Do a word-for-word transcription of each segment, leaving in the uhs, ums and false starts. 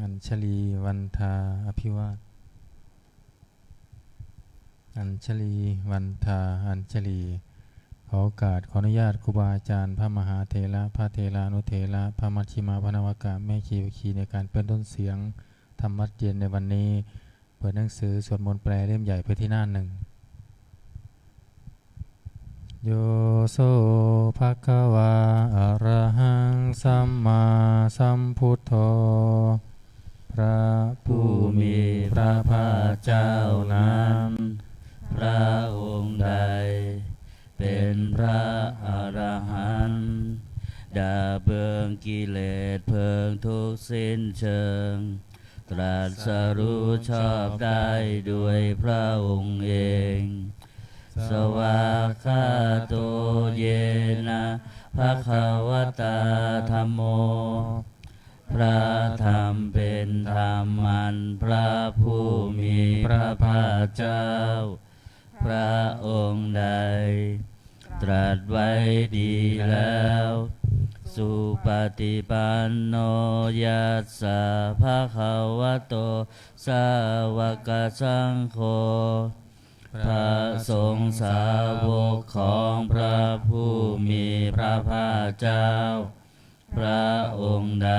อัญชลีวันทาอภิวาท อัญชลีวันทาอัญชลี ขอโอกาสขออนุญาตครูบาอาจารย์พระมหาเถระ พระเถรานุเถระ พระมัชฌิมะ พระนวกะ แม่ชีอุบาสิกา ในการเป็นต้นเสียงธรรมวัตรเย็นในวันนี้ เปิดหนังสือสวดมนต์แปลเล่มใหญ่ไปที่หน้าหนึ่ง Yo so bhagavā arahaṃ sammāsambuddho พระผู้มีพระภาคเจ้านั้น พระองค์ใดเป็นพระอรหันต์ ดับเพลิงกิเลสเพลิงทุกข์สิ้นเชิง ตรัสรู้ชอบได้ด้วยพระองค์เอง Svākkhāto yena bhagavatā dhammo พระธรรมเป็นธรรมอันพระผู้มีพระภาคเจ้า พระองค์ใดตรัสไว้ดีแล้ว Supaṭipanno yassa bhagavato sāvakasaṅgho พระสงฆ์สาวกของพระผู้มีพระภาคเจ้า พระองค์ใด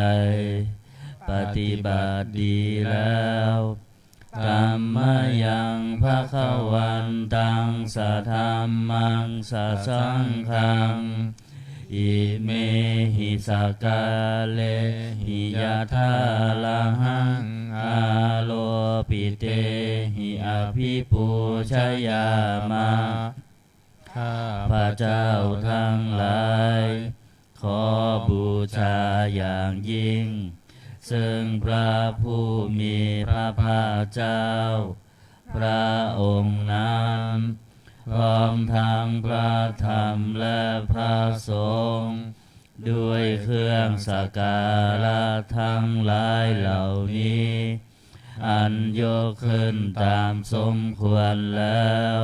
ปฏิบัติดีแล้ว Tammayaṃ bhagavantaṃ sadhammaṃ sasaṅghaṃ imehi sakkārehi yathārahaṃ āropitehi abhipūjayāma. ข้าพเจ้าทั้งหลาย ขอบูชาอย่างยิ่ง ซึ่งพระผู้มีพระภาคเจ้า พระองค์นั้น พร้อมทั้งพระธรรมและพระสงฆ์ ด้วยเครื่องสักการะทั้งหลายเหล่านี้ อันยกขึ้นตามสมควรแล้ว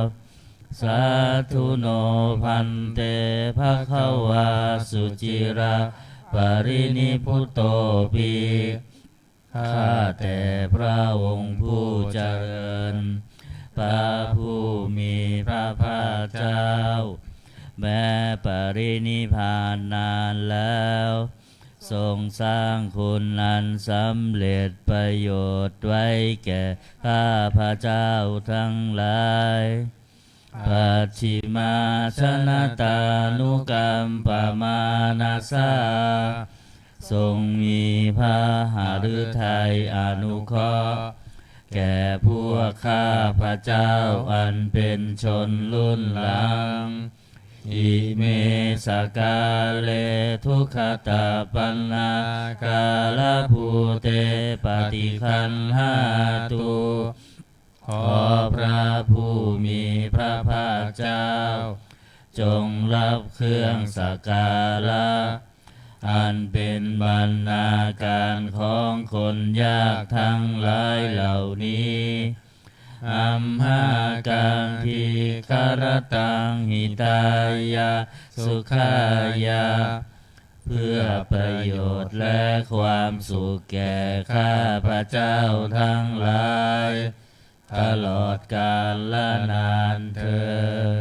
Sādhu no bhante bhagavā suciraparinibbutopi. ข้าแต่พระองค์ผู้เจริญ พระผู้มีพระภาคเจ้า แม้ปรินิพพานนานแล้ว ทรงสร้างคุณอันสำเร็จประโยชน์ไว้แก่ข้าพเจ้าทั้งหลาย Pacchimājanatānukampamānasā ทรงมีพระหฤทัยอนุเคราะห์ แก่พวกข้าพเจ้าอันเป็นชนรุ่นหลัง Ime sakkāre duggatapaṇṇākārabhūte paṭiggaṇhātu. ขอพระผู้มีพระภาคเจ้า จงรับเครื่องสักการะ อันเป็นบรรณาการของคนยากทั้งหลายเหล่านี้ Amhākaṃ dīgharattaṃ hitāya sukhāya เพื่อประโยชน์และความสุขแก่ข้าพเจ้าทั้งหลาย ตลอดกาลนานเทอญ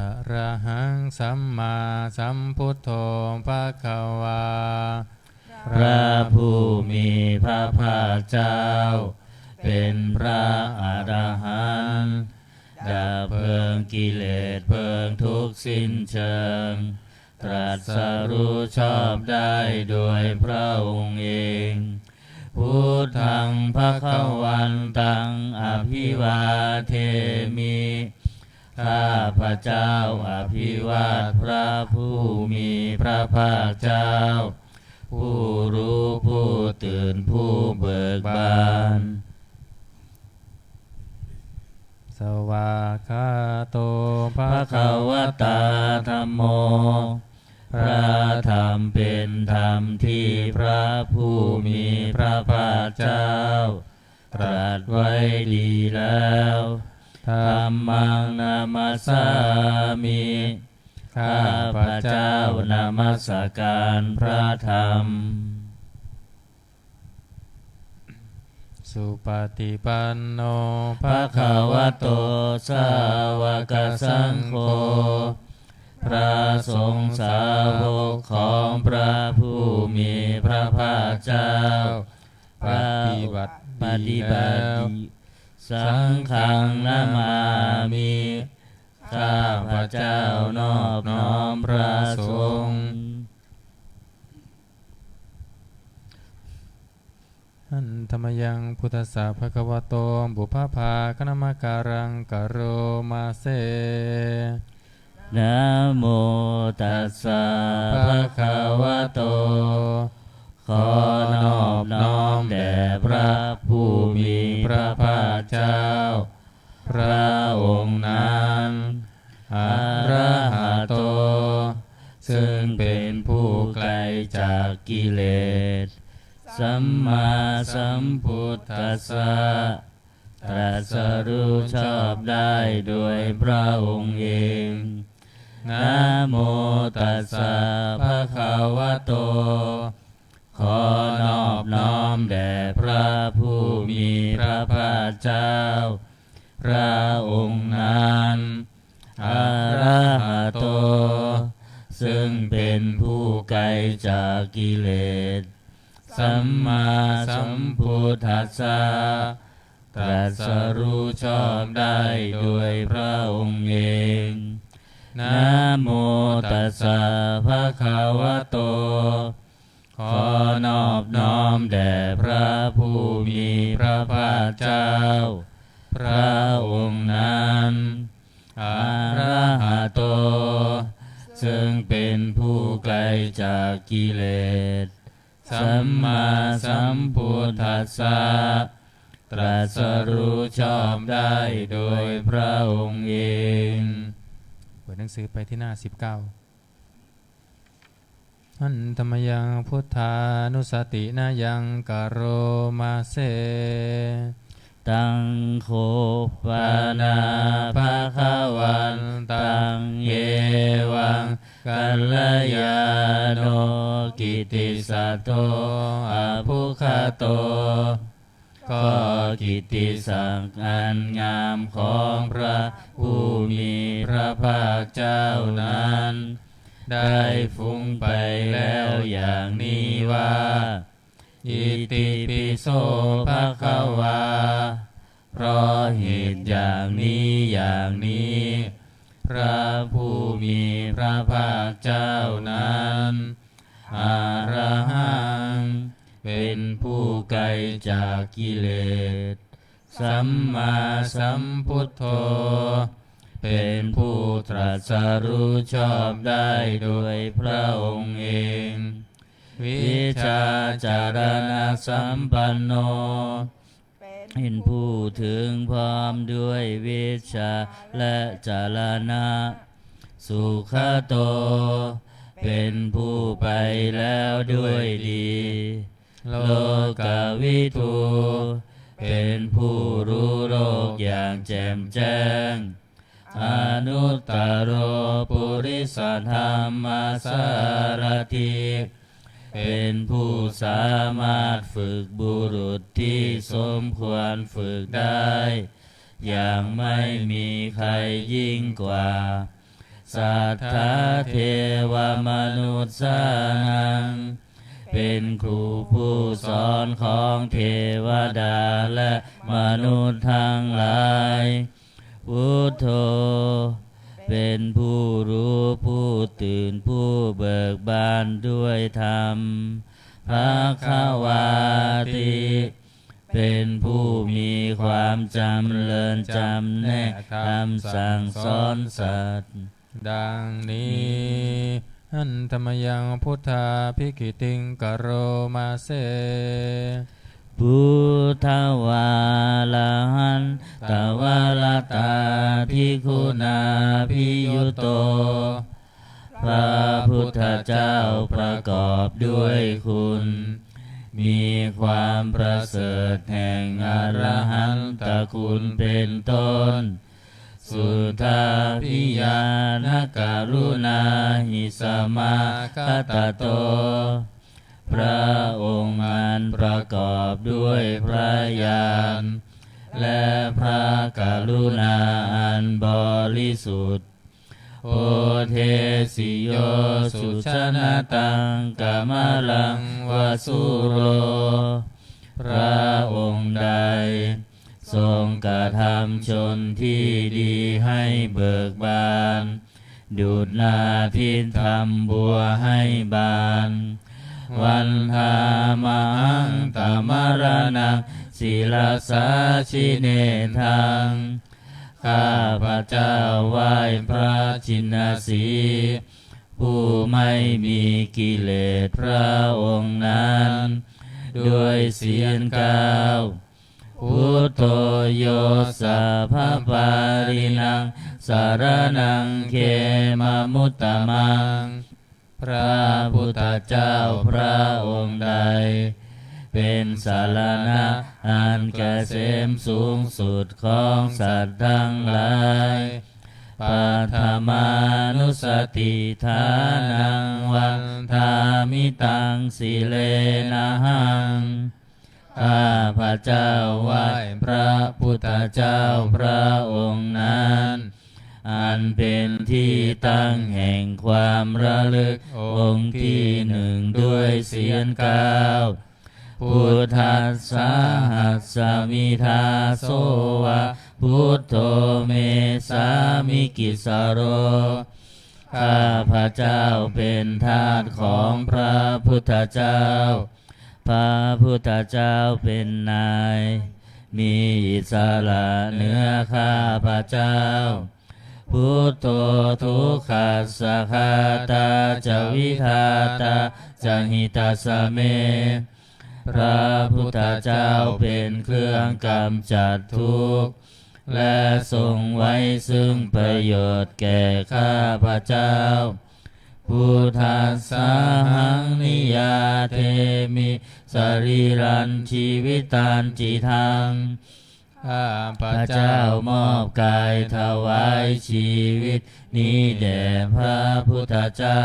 Arahaṃ sammāsambuddho bhagavā พระผู้มีพระภาคเจ้า เป็นพระอรหันต์ ดับเพลิงกิเลสเพลิงทุกข์สิ้นเชิง ตรัสรู้ชอบได้โดยพระองค์เอง Buddhaṃ bhagavantaṃ abhivādemi. ข้าพเจ้าอภิวาทพระผู้มีพระภาคเจ้า ผู้รู้ผู้ตื่นผู้เบิกบาน Svākkhāto bhagavatā dhammo. พระธรรมเป็นธรรมที่พระผู้มีพระภาคเจ้า ตรัสไว้ดีแล้ว Dhammaṃ namassāmi. ข้าพเจ้านมัสการพระธรรม Supaṭipanno bhagavato sāvakasaṅgho. พระสงฆ์สาวกของพระผู้มีพระภาคเจ้า ปฏิบัติดีแล้ว Saṅghaṃ namāmi ข้าพเจ้านอบน้อมพระสงฆ์ Handa mayaṃ buddhassa bhagavato pubbabhāganamakāraṃ karoma se. Namo tassa bhagavato ขอนอบน้อมแด่พระผู้มีพระภาคเจ้า พระองค์นั้น Arahato ซึ่งเป็นผู้ไกลจากกิเลส Sammāsambuddhassa ตรัสรู้ชอบได้โดยพระองค์เอง Namo tassa bhagavato ขอนอบน้อมแด่พระผู้มีพระภาคเจ้า พระองค์นั้น Arahato ซึ่งเป็นผู้ไกลจากกิเลส Sammāsambuddhassa ตรัสรู้ชอบได้โดยพระองค์เอง Namo tassa bhagavato ขอนอบน้อมแด่พระผู้มีพระภาคเจ้า พระองค์นั้น Arahato ซึ่งเป็นผู้ไกลจากกิเลส Sammāsambuddhassa ตรัสรู้ชอบได้โดยพระองค์เอง เปิดหนังสือไปที่หน้าสิบเก้า Handa mayaṃ buddhānussatinayaṃ karoma se. Taṃ kho pana bhagavantaṃ evaṃ kalyāṇo kittisaddo abbhuggato ก็กิตติศักดิ์อันงามของพระผู้มีพระภาคเจ้านั้น ได้ฟุ้งไปแล้วอย่างนี้ว่า Itipi so bhagavā เพราะเหตุอย่างนี้อย่างนี้ พระผู้มีพระภาคเจ้านั้น Arahaṃ เป็นผู้ไกลจากกิเลส Sammāsambuddho เป็นผู้ตรัสรู้ชอบได้โดยพระองค์เอง Vijjācaraṇasampanno เป็นผู้ถึงพร้อมด้วยวิชชาและจรณะ Sugato เป็นผู้ไปแล้วด้วยดี Lokavidū เป็นผู้รู้โลกอย่างแจ่มแจ้ง Anuttaro purisadammasārathi เป็นผู้สามารถฝึกบุรุษที่สมควรฝึกได้ อย่างไม่มีใครยิ่งกว่า Satthā devamanussānaṃ เป็นครูผู้สอนของเทวดาและมนุษย์ทั้งหลาย Buddho เป็นผู้รู้ผู้ตื่นผู้เบิกบานด้วยธรรม Bhagavāti เป็นผู้มีความจำเริญจำแนกคำสั่งสอนสัตว์ ดังนี้ Handa mayaṃ buddhābhigītiṃ karoma se. Buddhavārahantavaratādiguṇābhiyutto พระพุทธเจ้าประกอบด้วยคุณ มีความประเสริฐแห่งอรหันตคุณเป็นต้น Suddhābhiñāṇakaruṇāhi samāgatatto พระองค์อันประกอบด้วยพระญาณ และพระกรุณาอันบริสุทธิ์ โพเทสิโยสุชนตังกมลังวสุโร พระองค์ใด ทรงกระทำชนที่ดีให้เบิกบาน ดุจนาทิตย์ทำบัวให้บาน วันทามหังตมรณัง ศิรสาชิเนทัง ข้าพเจ้าไหว้พระชินสีห์ ผู้ไม่มีกิเลสพระองค์นั้น ด้วยเสียงกล่าว Buddho yo sabbapāṇinaṃ saraṇaṃ khemamuttamaṃ พระพุทธเจ้าพระองค์ใด เป็นสรณะอันเกษมสูงสุดของสัตว์ทั้งหลาย Paṭhamānussatiṭṭhānaṃ vandāmi taṃ sirenahaṃ ข้าพเจ้าไหว้พระพุทธเจ้าพระองค์นั้น อันเป็นที่ตั้งแห่งความระลึกองค์ที่หนึ่งด้วยเสียงกล่าว Buddhassāhasmi dāso va buddho me sāmikissaro ข้าพเจ้าเป็นทาสของพระพุทธเจ้า พระพุทธเจ้าเป็นนาย มีอิสระเหนือข้าพเจ้า Buddho dukkhassa ghātā ca vidhātā ca hitassa me พระพุทธเจ้าเป็นเครื่องกำจัดทุกข์ และทรงไว้ซึ่งประโยชน์แก่ข้าพเจ้า Buddhassāhaṃ niyyādemi sarīrañjīvitañcidaṃ ข้าพเจ้ามอบกายถวายชีวิตนี้แด่พระพุทธเจ้า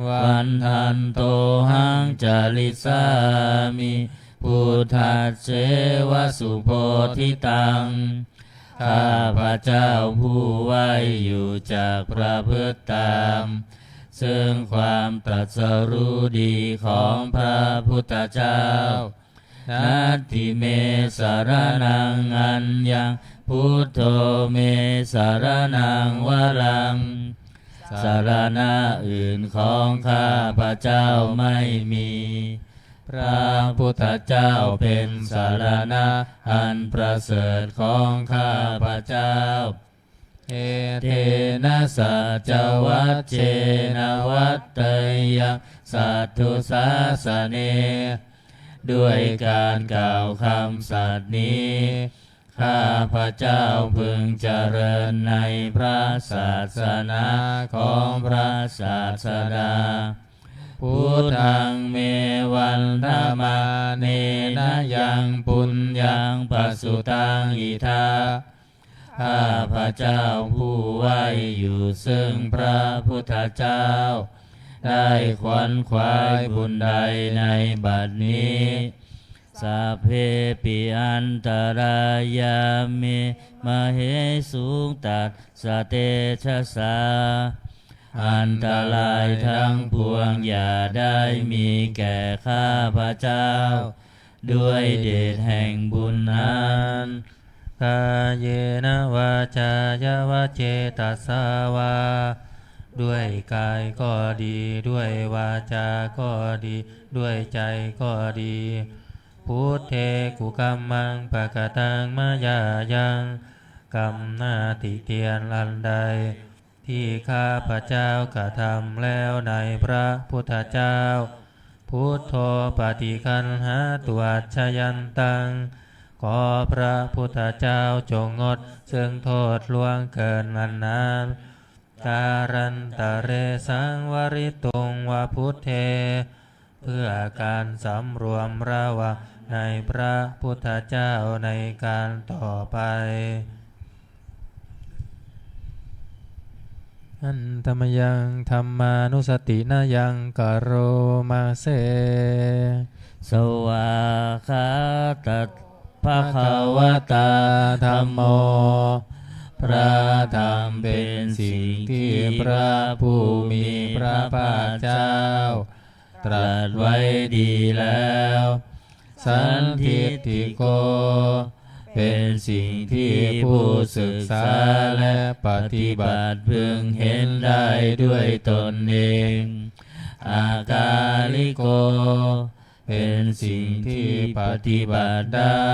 Vandantohaṃ carissāmi buddhasseva subodhitaṃ ข้าพเจ้าผู้ไหว้อยู่จักประพฤติตาม ซึ่งความตรัสรู้ดีของพระพุทธเจ้า Natthi me saraṇaṃ aññaṃ buddho me saraṇaṃ varaṃ สรณะอื่นของข้าพเจ้าไม่มี พระพุทธเจ้าเป็นสรณะอันประเสริฐของข้าพเจ้า Etena saccavajjena vaḍḍheyyaṃ satthu sāsane ด้วยการกล่าวคำสัตย์นี้ ข้าพเจ้าพึงเจริญในพระศาสนาของพระศาสดา Buddhaṃ me vandamānena yaṃ puññaṃ pasutaṃ idha ข้าพเจ้าผู้ไหว้อยู่ซึ่งพระพุทธเจ้า ได้ขวนขวายบุญใดในบัดนี้ Sabbepi antarāyā me māhesuṃ tassa tejasā อันตรายทั้งปวงอย่าได้มีแก่ข้าพเจ้า ด้วยเดชแห่งบุญนั้น Kāyena vācāya va cetasā vā ด้วยกายก็ดี ด้วยวาจาก็ดี ด้วยใจก็ดี Buddhe kukammaṃ pakataṃ mayā yaṃ กรรมหน้าติเตียนอันใด ที่ข้าพเจ้ากระทำแล้วในพระพุทธเจ้า Buddho paṭiggaṇhātu accayantaṃ ขอพระพุทธเจ้าจงงดซึ่งโทษล่วงเกินอันนั้น Kālantare saṃvarituṃ va buddhe เพื่อการสำรวมระวังในพระพุทธเจ้าในการต่อไป Handa mayaṃ dhammānussatinayaṃ karoma se. Svākkhātatā bhagavatā dhammo. พระธรรมเป็นสิ่งที่พระผู้มีพระภาคเจ้าตรัสไว้ดีแล้ว Sandiṭṭhiko เป็นสิ่งที่ผู้ศึกษาและปฏิบัติพึงเห็นได้ด้วยตนเอง Akāliko เป็นสิ่งที่ปฏิบัติได้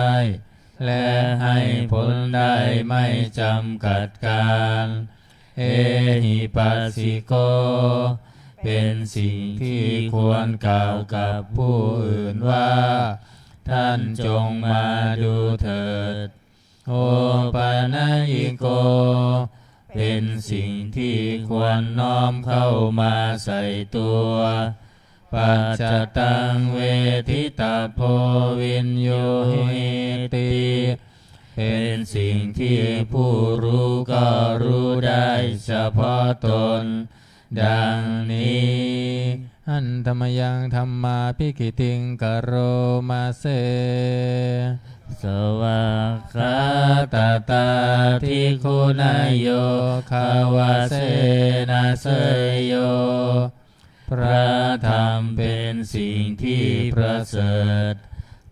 และให้ผลได้ไม่จำกัดกาล Ehipassiko เป็นสิ่งที่ควรกล่าวกับผู้อื่นว่า ท่านจงมาดูเถิด Opanayiko เป็นสิ่งที่ควรน้อมเข้ามาใส่ตัว Paccattaṃ veditabbo viññūhīti เป็นสิ่งที่ผู้รู้ก็รู้ได้เฉพาะตน ดังนี้ Handa mayaṃ dhammābhigītiṃ karoma se. Svākkhātatādiguṇayogavasena seyyo พระธรรมเป็นสิ่งที่ประเสริฐ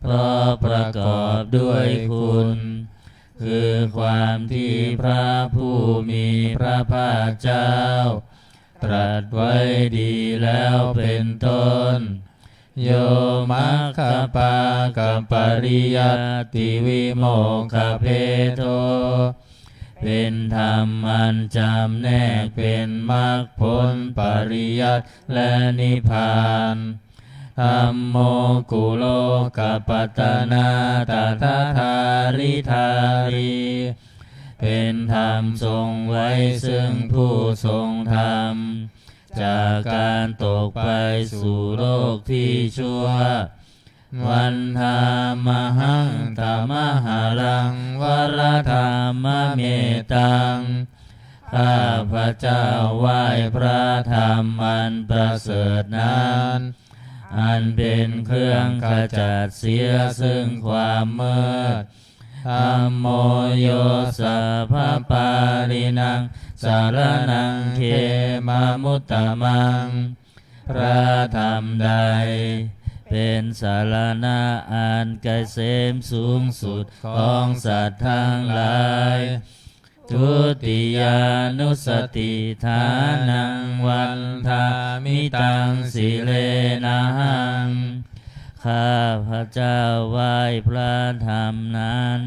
เพราะประกอบด้วยคุณ คือความที่พระผู้มีพระภาคเจ้า ตรัสไว้ดีแล้วเป็นต้น Yo maggapākapariyattivimokkhabhedo เป็นธรรมอันจำแนกเป็นมรรคผลปริยัติและนิพพาน Dhammo kulokapattanādhāridhārī เป็นธรรมทรงไว้ซึ่งผู้ทรงธรรม จากการตกไปสู่โลกที่ชั่ว Vandāmahaṃ tamaharaṃ varadhammametaṃ ข้าพเจ้าไหว้พระธรรมอันประเสริฐนั้น อันเป็นเครื่องขจัดเสียซึ่งความมืด Dhammo yo sabbapāṇīnaṃ saraṇaṃ khemamuttamaṃ พระธรรมใด เป็นสรณะอันเกษมสูงสุดของสัตว์ทั้งหลาย Dutiyānussatiṭṭhānaṃ vandāmi taṃ sirenahaṃ ข้าพเจ้าไหว้พระธรรมนั้น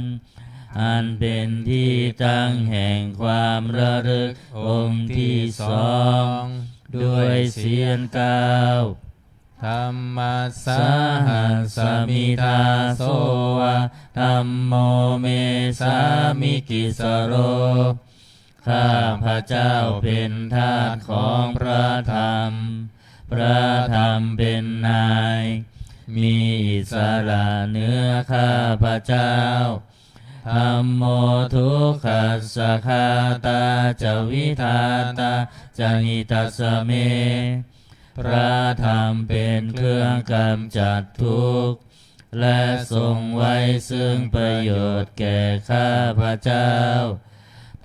อันเป็นที่ตั้งแห่งความระลึกองค์ที่สอง ด้วยเสียงเก้า Dhammassāhasmi dāso va dhammo me sāmikissaro ข้าพเจ้าเป็นทาสของพระธรรม พระธรรมเป็นนาย มีอิสระเหนือข้าพเจ้า Dhammo dukkhassa ghātā ca vidhātā ca hitassa me พระธรรมเป็นเครื่องกำจัดทุกข์ และทรงไว้ซึ่งประโยชน์แก่ข้าพเจ้า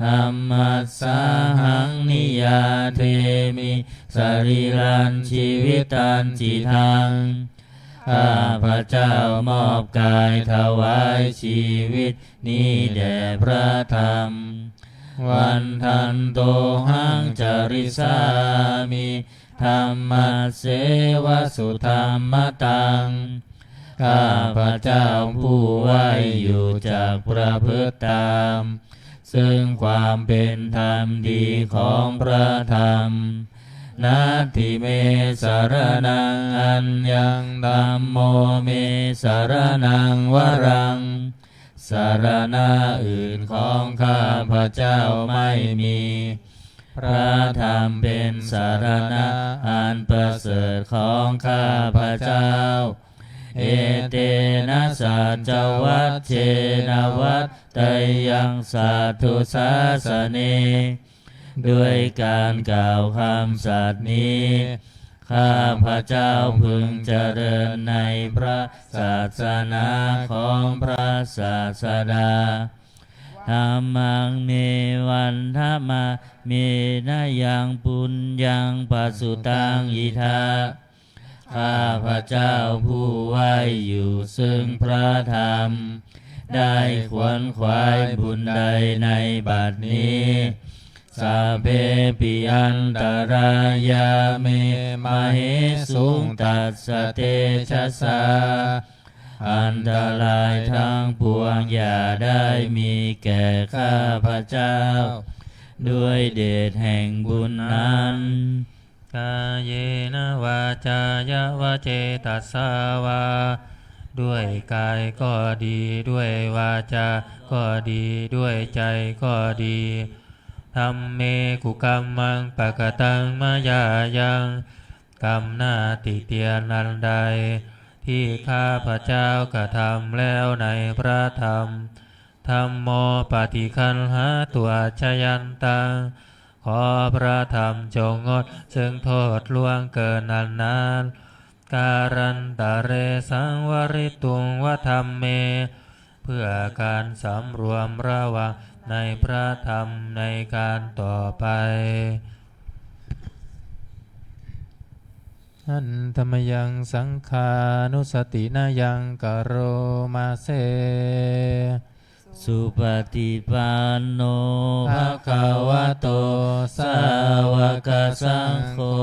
Dhammassāhaṃ niyyādemi sarīrañjīvitañcidaṃ ข้าพเจ้ามอบกายถวายชีวิตนี้แด่พระธรรม Vandantohaṃ carissāmi dhammasseva sudhammataṃ ข้าพเจ้าผู้ไหว้อยู่จักประพฤติตาม ซึ่งความเป็นธรรมดีของพระธรรม Natthi me saraṇaṃ aññaṃ dhammo me saraṇaṃ varaṃ สรณะอื่นของข้าพเจ้าไม่มี พระธรรมเป็นสรณะอันประเสริฐของข้าพเจ้า Etena saccavajjena vaḍḍheyyaṃ satthu sāsane ด้วยการกล่าวคำสัตย์นี้ ข้าพเจ้าพึงเจริญในพระศาสนาของพระศาสดา Dhammaṃ me vandamānena yaṃ puññaṃ pasutaṃ idha ข้าพเจ้าผู้ไหว้อยู่ซึ่งพระธรรม ได้ขวนขวายบุญใดในบัดนี้ Sabbepi antarāyā me māhesuṃ tassa tejasā อันตรายทั้งปวงอย่าได้มีแก่ข้าพเจ้า ด้วยเดชแห่งบุญนั้น Kāyena vācāya va cetasā vā ด้วยกายก็ดี ด้วยวาจาก็ดี ด้วยใจก็ดี Dhamme kukammaṃ pakataṃ mayā yaṃ กรรมหน้าติเตียนอันใด ที่ข้าพเจ้ากระทำแล้วในพระธรรม Dhammo paṭiggaṇhātu accayantaṃ ขอพระธรรมจงงดซึ่งโทษล่วงเกินอันนั้น Kālantare saṃvarituṃ va dhamme เพื่อการสำรวมระวังในพระธรรมในการต่อไป Handa mayaṃ saṅghānussatinayaṃ karoma se. Supaṭipanno bhagavato sāvakasaṅgho.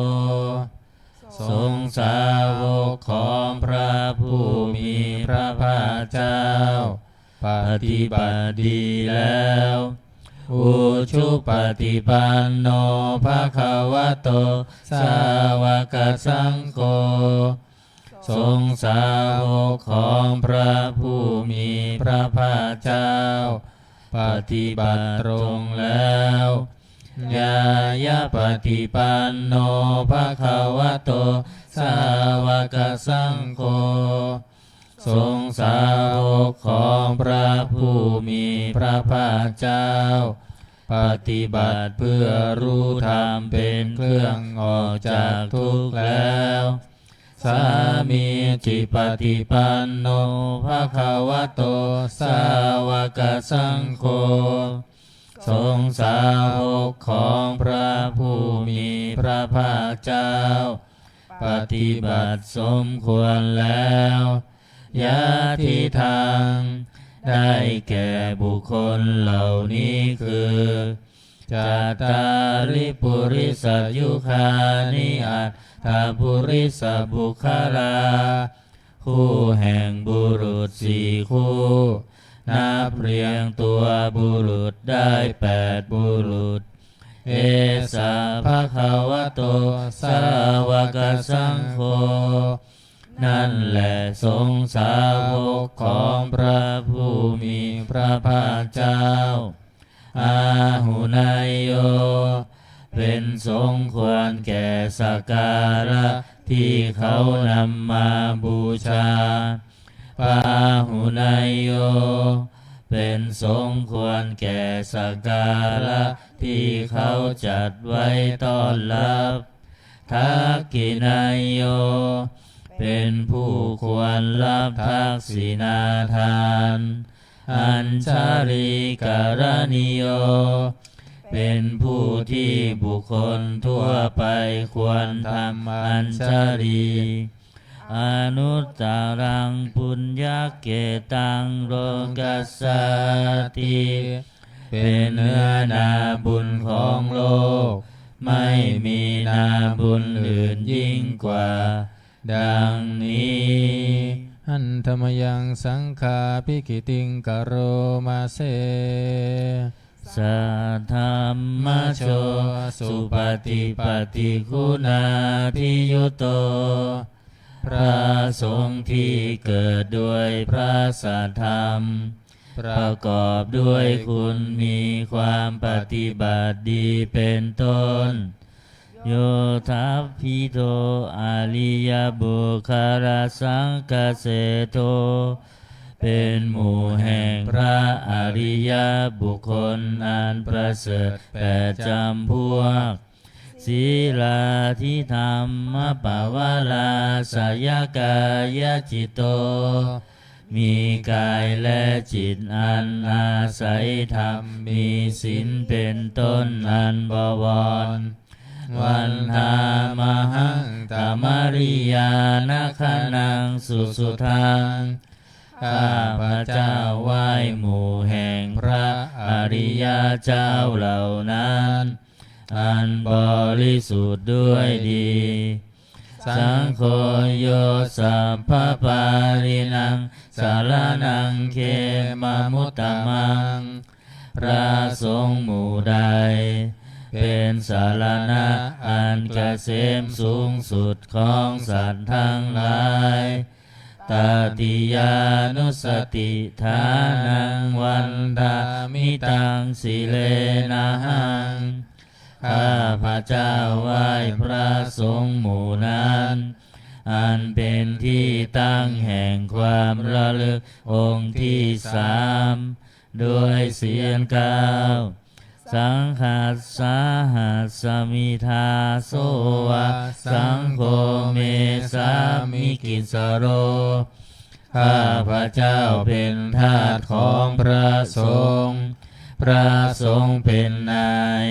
สงฆ์สาวกของพระผู้มีพระภาคเจ้า ปฏิบัติดีแล้ว Ujupaṭipanno bhagavato sāvakasaṅgho. สงฆ์สาวกของพระผู้มีพระภาคเจ้า ปฏิบัติตรงแล้ว Ñāyapaṭipanno bhagavato sāvakasaṅgho. สงฆ์สาวกของพระผู้มีพระภาคเจ้า ปฏิบัติเพื่อรู้ธรรมเป็นเครื่องออกจากทุกข์แล้ว Sāmīcipaṭipanno bhagavato sāvakasaṅgho. สงฆ์สาวกของพระผู้มีพระภาคเจ้า ปฏิบัติสมควรแล้ว Yadidaṃ ได้แก่บุคคลเหล่านี้คือ Cattāri purisayugāni aṭṭha purisapuggalā คู่แห่งบุรุษสี่คู่ นับเรียงตัวบุรุษได้แปดบุรุษ Esa bhagavato sāvakasaṅgho. นั่นแหละสงฆ์สาวกของพระผู้มีพระภาคเจ้า Āhuneyyo เป็นสงฆ์ควรแก่สักการะที่เขานำมาบูชา Pāhuneyyo เป็นสงฆ์ควรแก่สักการะที่เขาจัดไว้ต้อนรับ Dakkhiṇeyyo เป็นผู้ควรรับทักษิณาทาน Añjalikaraṇīyo เป็นผู้ที่บุคคลทั่วไปควรทำอัญชลี Anuttaraṃ puññakkhettaṃ lokassāti เป็นเนื้อนาบุญของโลก ไม่มีนาบุญอื่นยิ่งกว่า ดังนี้ Handa mayaṃ saṅghābhigītiṃ karoma se. Saddhammajo supaṭipattiguṇādiyutto พระสงฆ์ที่เกิดด้วยพระสัทธรรม ประกอบด้วยคุณมีความปฏิบัติดีเป็นต้น Yoṭṭhabbidho ariyapuggalasaṅghaseṭṭho เป็นหมู่แห่งพระอริยบุคคลอันประเสริฐแปดจำพวก Sīlādidhammapavarāsayakāyaciṭṭho มีกายและจิตอันอาศัยธรรม มีศีลเป็นต้นอันบวร Vandāmahaṃ tamariyāna gaṇaṃ susuddhaṃ ข้าพเจ้าไหว้หมู่แห่งพระอริยเจ้าเหล่านั้น อันบริสุทธิ์ด้วยดี Saṅgho yo sabbapāṇīnaṃ saraṇaṃ khemamuttamaṃ พระสงฆ์หมู่ใด เป็นสรณะอันเกษมสูงสุดของสัตว์ทั้งหลาย Tatiyānussatiṭṭhānaṃ vandāmi taṃ sirenahaṃ ข้าพเจ้าไหว้พระสงฆ์หมู่นั้น อันเป็นที่ตั้งแห่งความระลึกองค์ที่สาม ด้วยเสียงกล่าว Saṅghassāhasmi dāso va, saṅgho me sāmikissaro ข้าพเจ้าเป็นทาสของพระสงฆ์ พระสงฆ์เป็นนาย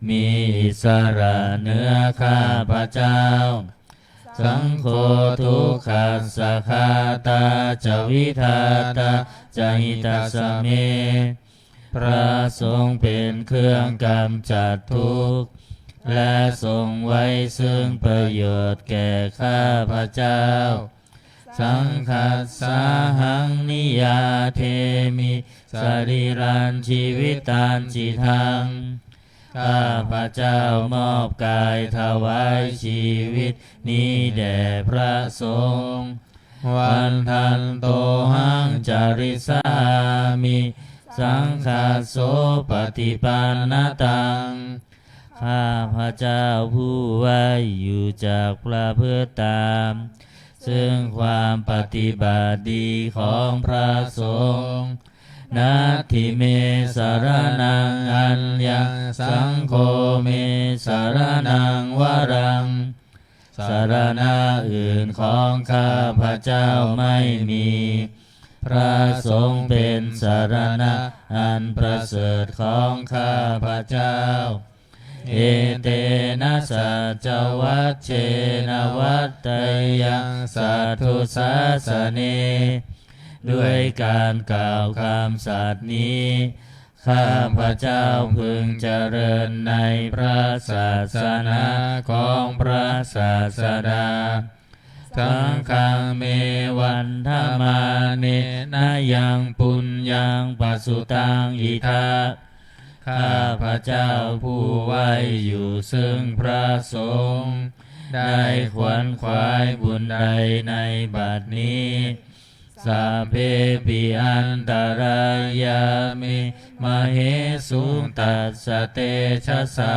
มีอิสระเหนือข้าพเจ้า Saṅgho dukkhassa ghātā ca vidhātā ca hitassa me พระสงฆ์เป็นเครื่องกำจัดทุกข์ และทรงไว้ซึ่งประโยชน์แก่ข้าพเจ้า Saṅghassahaṃ niyyādemi sarīrañjīvitañcidaṃ ข้าพเจ้ามอบกายถวายชีวิตนี้แด่พระสงฆ์ Vandantohaṃ carissāmi saṅghassopaṭipannataṃ ข้าพเจ้าผู้ไหว้อยู่จักประพฤติตาม ซึ่งความปฏิบัติดีของพระสงฆ์ Natthi me saraṇaṃ aññaṃ, saṅgho me saraṇaṃ varaṃ สรณะอื่นของข้าพเจ้าไม่มี พระสงฆ์เป็นสรณะอันประเสริฐของข้าพเจ้า Etena saccavajjena vaḍḍheyyaṃ satthu sāsane ด้วยการกล่าวคำสัตย์นี้ ข้าพเจ้าพึงเจริญในพระศาสนาของพระศาสดา Saṅghaṃ me vandamānena yaṃ puññaṃ pasutaṃ idha ข้าพเจ้าผู้ไหว้อยู่ซึ่งพระสงฆ์ ได้ขวนขวายบุญใดในบัดนี้ Sabbepi antarāyā me māhesuṃ tassa tejasā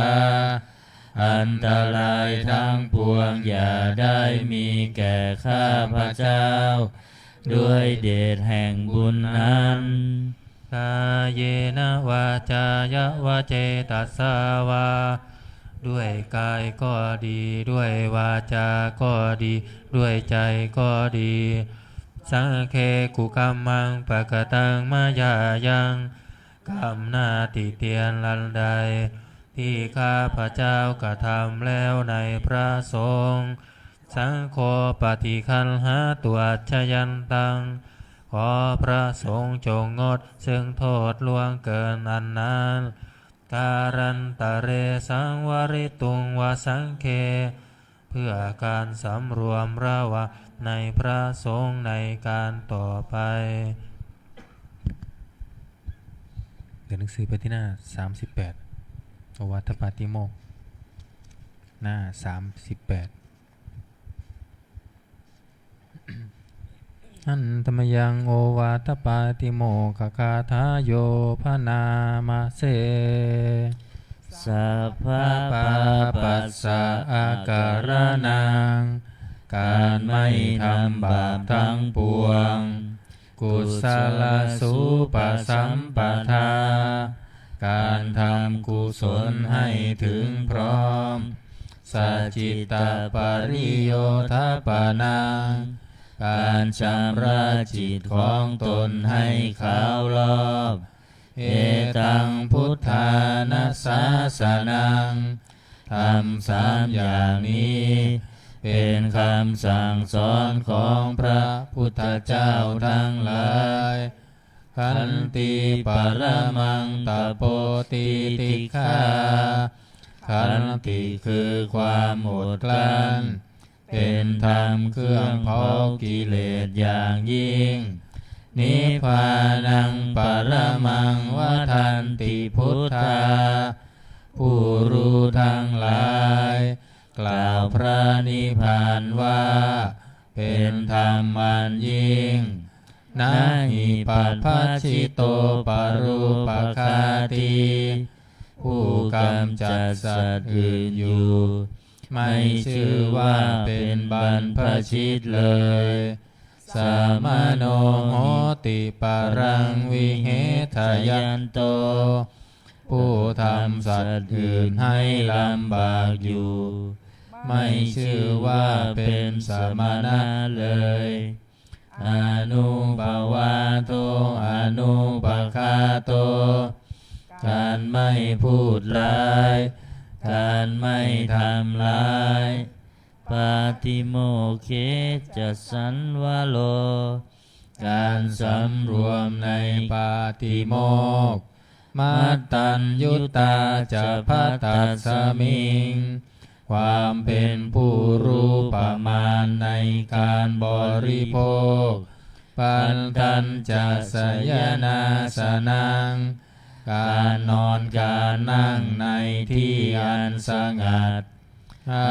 อันตรายทั้งปวงอย่าได้มีแก่ข้าพเจ้า ด้วยเดชแห่งบุญนั้น Kāyena vācāya va cetasā vā ด้วยกายก็ดี ด้วยวาจาก็ดี ด้วยใจก็ดี Saṅghe kukammaṃ pakataṃ mayā yaṃ กรรมหน้าติเตียนอันใด ที่ข้าพเจ้ากระทำแล้วในพระสงฆ์ Saṅgho paṭiggaṇhātu accayantaṃ ขอพระสงฆ์จงงดซึ่งโทษล่วงเกินอันนั้น Kālantare saṃvarituṃ va saṅghe เพื่อการสำรวมระวังในพระสงฆ์ในการต่อไป เดี๋ยวหนังสือไปที่หน้าสามสิบแปด โอวาทปาติโมกข์ หน้าสามสิบแปด Handa mayaṃ ovātapātimokkhaṃ gāthāyo bhaṇāma se. Sabbapāpassa akaraṇaṃ การไม่ทำบาปทั้งปวง Kusalasupasampadā การทำกุศลให้ถึงพร้อม Sacittapariyodhapanaṃ การชำระจิตของตนให้ขาวรอบ Etaṃ buddhāna sāsanaṃ ธรรมสามอย่างนี้ เป็นคำสั่งสอนของพระพุทธเจ้าทั้งหลาย Khanti paramaṃ tapo titikkhā ขันติคือความอดกลั้น เป็นธรรมเครื่องเผากิเลสอย่างยิ่ง Nibbānaṃ paramaṃ vadanti buddhā ผู้รู้ทั้งหลาย กล่าวพระนิพพานว่า เป็นธรรมอันยิ่ง Na hi pabbajito parūpaghātī ผู้กำจัดสัตว์อื่นอยู่ ไม่ชื่อว่าเป็นบรรพชิตเลย Samaṇo hoti paraṃ vihesayanto ผู้ทำสัตว์อื่นให้ลำบากอยู่ ไม่ชื่อว่าเป็นสมณะเลย Anuppavādo anupaghāto การไม่พูดร้าย การไม่ทำร้าย Pātimokkhe ca saṃvaro การสำรวมในปาติโมกข์ Mattaññutā ca bhaddasmiṃ ความเป็นผู้รู้ประมาณในการบริโภค Bhaddantacchasayanaṃ การนอนการนั่งในที่อันสงัด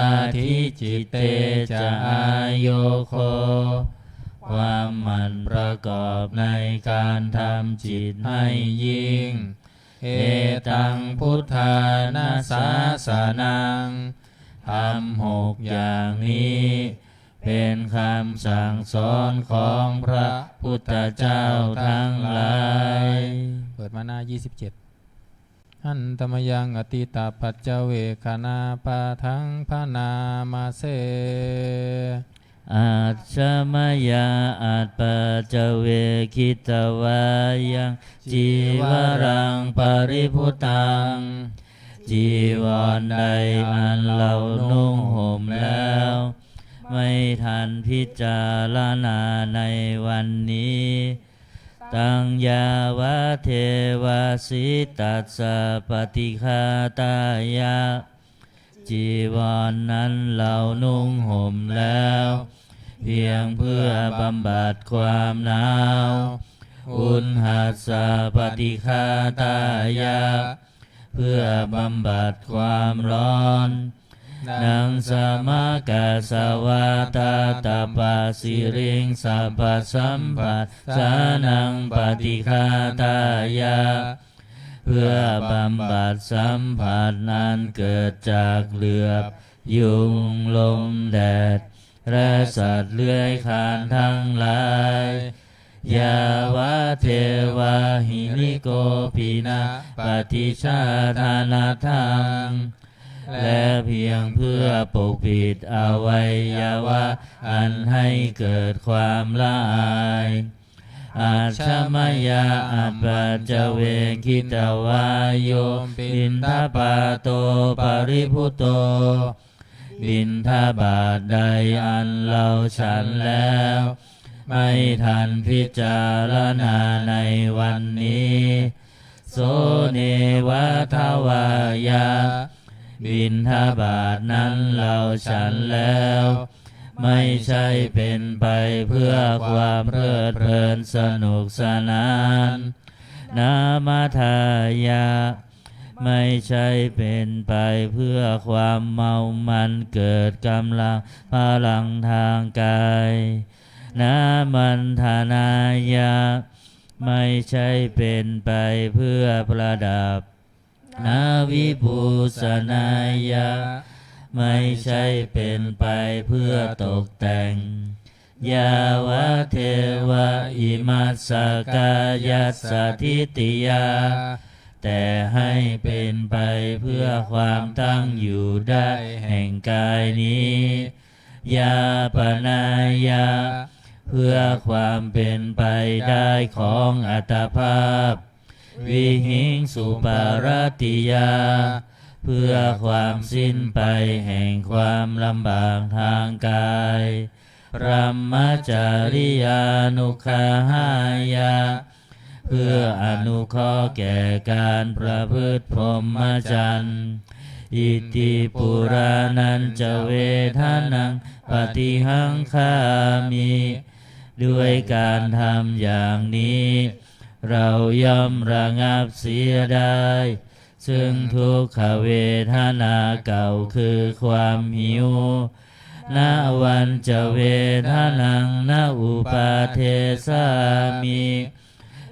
Adhiṭṭhite ca āyogho ความหมั่นประกอบในการทำจิตให้ยิ่ง Etaṃ buddhāna sāsanaṃ ธรรมหกอย่างนี้ เป็นคำสั่งสอนของพระพุทธเจ้าทั้งหลาย เปิดมาหน้า ยี่สิบเจ็ด Handa mayaṃ atītapaccavekkhaṇapāṭhaṃ bhaṇāma se. Ajja mayā apaccavekkhitvā yaṃ cīvaraṃ paribhuttaṃ จีวรใดอันเรานุ่งห่มแล้ว ไม่ทันพิจารณาในวันนี้ Taṃ yāvadeva sītassa paṭighātāya จีวรนั้นเรานุ่งห่มแล้ว เพียงเพื่อบำบัดความหนาว Uṇhassa paṭighātāya เพื่อบำบัดความร้อน Naṃ samakassa vātātapasiriṃ sabbasampassānaṃ paṭighātāya เพื่อบำบัดสัมผัสอันเกิดจากเหลือบยุง ลมแดด และสัตว์เลื้อยคลานทั้งหลาย Yāvadeva hirikopinapaṭicchādanatthaṃ และเพียงเพื่อปกปิดอวัยวะอันให้เกิดความละอาย Ajja mayā apaccavekkhitvā yo piṇḍapāto paribhutto บิณฑบาตใดอันเราฉันแล้ว ไม่ทันพิจารณาในวันนี้ So neva davāya บิณฑบาตนั้นเราฉันแล้ว ไม่ใช่เป็นไปเพื่อความเพลิดเพลินสนุกสนาน Namadāya ไม่ใช่เป็นไปเพื่อความเมามันเกิดกำลังพลังทางกาย Namaṇḍanāya ไม่ใช่เป็นไปเพื่อประดับ Navibhūsanāya ไม่ใช่เป็นไปเพื่อตกแต่ง Yāvadeva imassa kāyassa ṭhitiyā, แต่ให้เป็นไปเพื่อความตั้งอยู่ได้แห่งกายนี้ Yāpanāya เพื่อความเป็นไปได้ของอัตภาพ Vihiṃsuparatiyā เพื่อความสิ้นไปแห่งความลำบากทางกาย Brahmacariyānuggahāya เพื่ออนุเคราะห์แก่การประพฤติพรหมจรรย์ Iti purāṇañca vedanaṃ paṭihaṅkhāmi ด้วยการทำอย่างนี้ เราย่อมระงับเสียได้ ซึ่งทุกขเวทนาเก่าคือความหิว Navañca vedanaṃ na uppādessāmi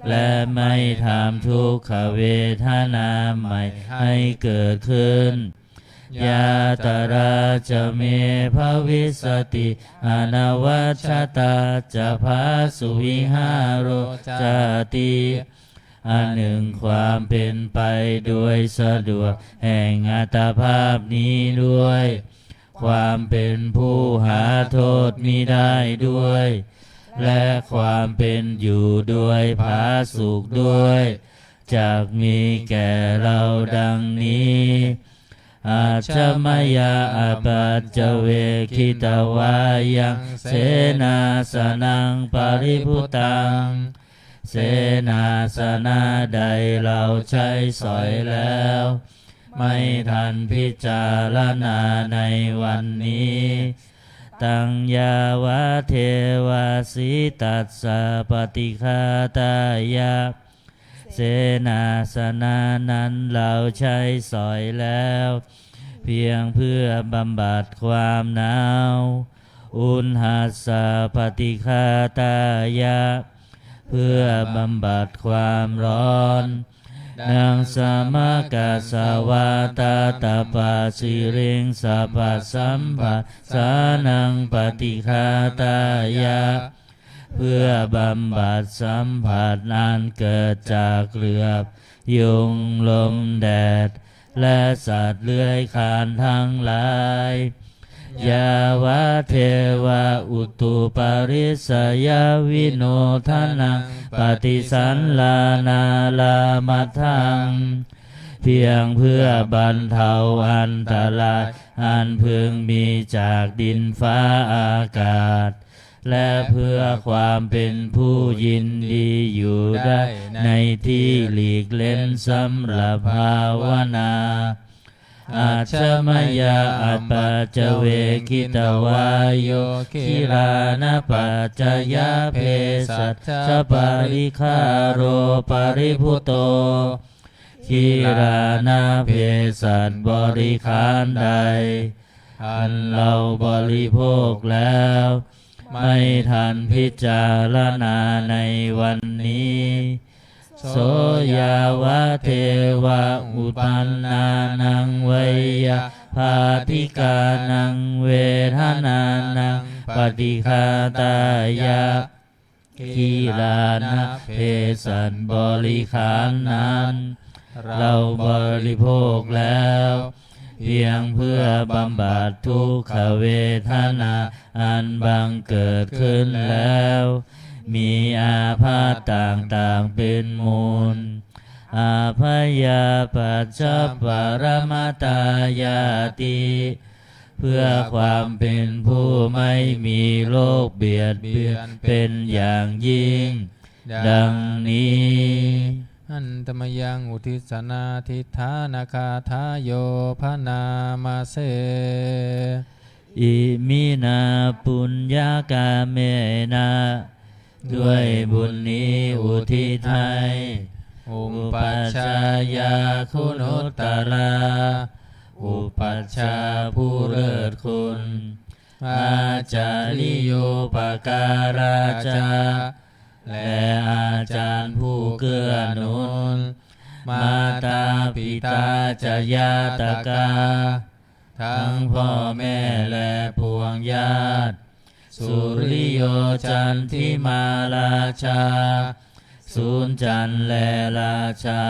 และไม่ทำทุกขเวทนาใหม่ให้เกิดขึ้น Yātrā ca me bhavissati anavajjatā ca phāsuvihāro cāti อันหนึ่งความเป็นไปโดยสะดวกแห่งอัตภาพนี้ด้วย ความเป็นผู้หาโทษมิได้ด้วย และความเป็นอยู่โดยผาสุกด้วย จักมีแก่เราดังนี้ Ajja mayā apaccavekkhitvā yaṃ senāsanaṃ paribhuttaṃ เสนาสนะใดเราใช้สอยแล้ว ไม่ทันพิจารณาในวันนี้ Taṃ yāvadeva sītassa paṭighātāya เสนาสนะนั้นเราใช้สอยแล้ว เพียงเพื่อบำบัดความหนาว Uṇhassa paṭighātāya เพื่อบำบัดความร้อน Naṃ samaggassa vātātapasiriṃsapasambhasānaṃ paṭighātāya เพื่อบำบัดสัมผัสอันเกิดจากเหลือบ ยุง ลม แดด และสัตว์เลื้อยคลานทั้งหลาย Yāvadeva utuparissayavinodanaṃ paṭisallānārāmatthaṃ เพียงเพื่อบรรเทาอันตรายอันพึงมีจากดินฟ้าอากาศ และเพื่อความเป็นผู้ยินดีอยู่ได้ในที่หลีกเล้นสำหรับภาวนา Ajja mayā apaccavekkhitvā yo gilānapaccayabhesajjaparikkhāro paribhutto กีรานเภสัชบริขารใด อันเราบริโภคแล้ว ไม่ทันพิจารณาในวันนี้ So yāvadeva uppannānaṃ veyyābādhikānaṃ vedanānaṃ paṭighātāya กีรานเภสัชบริขารนั้น เราบริโภคแล้ว เพียงเพื่อบำบัดทุกขเวทนาอันบังเกิดขึ้นแล้ว มีอาพาธต่างๆเป็นมูล Abyāpajjhaparamatāyāti เพื่อความเป็นผู้ไม่มีโรคเบียดเบียนเป็นอย่างยิ่ง ดังนี้ Handa mayaṃ uddissanādhiṭṭhānagāthāyo bhaṇāma se. Iminā puññakammena ด้วยบุญนี้อุทิศให้ Upajjhāyā guṇuttarā อุปัชฌาย์ผู้เลิศคุณ Ācariyūpakārā ca และอาจารย์ผู้เกื้อหนุน Mātā pitā ca ñātakā ทั้งพ่อแม่และปวงญาติ Suriyo candimā rājā, ศูนย์จันทร์และราชา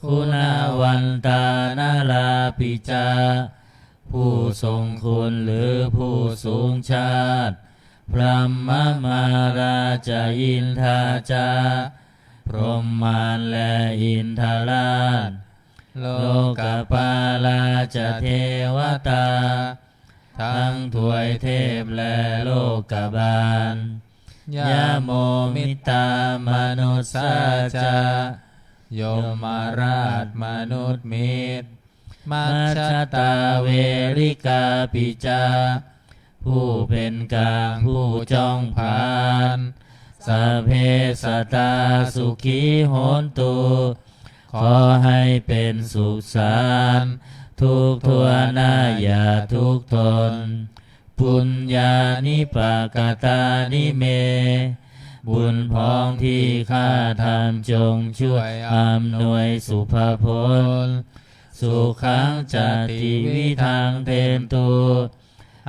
Guṇavantā narāpi ca ผู้ทรงคุณหรือผู้สูงชาติ Brahmamārā ca indā ca พรหมมารและอินทราช Lokapālā ca devatā ทั้งทวยเทพและโลกบาล Yamo mittā manussā ca ยมราชมนุษย์มิตร Majjhattā verikāpi ca ผู้เป็นกลางผู้จ้องผลาญ Sabbe sattā sukhī hontu ขอให้เป็นสุขสันต์ทุกทั่วหน้าอย่าทุกข์ทน Puññāni pakatāni me บุญพองที่ข้าทำจงช่วยอำนวยสุภผล Sukhaṃ catividhaṃ dentu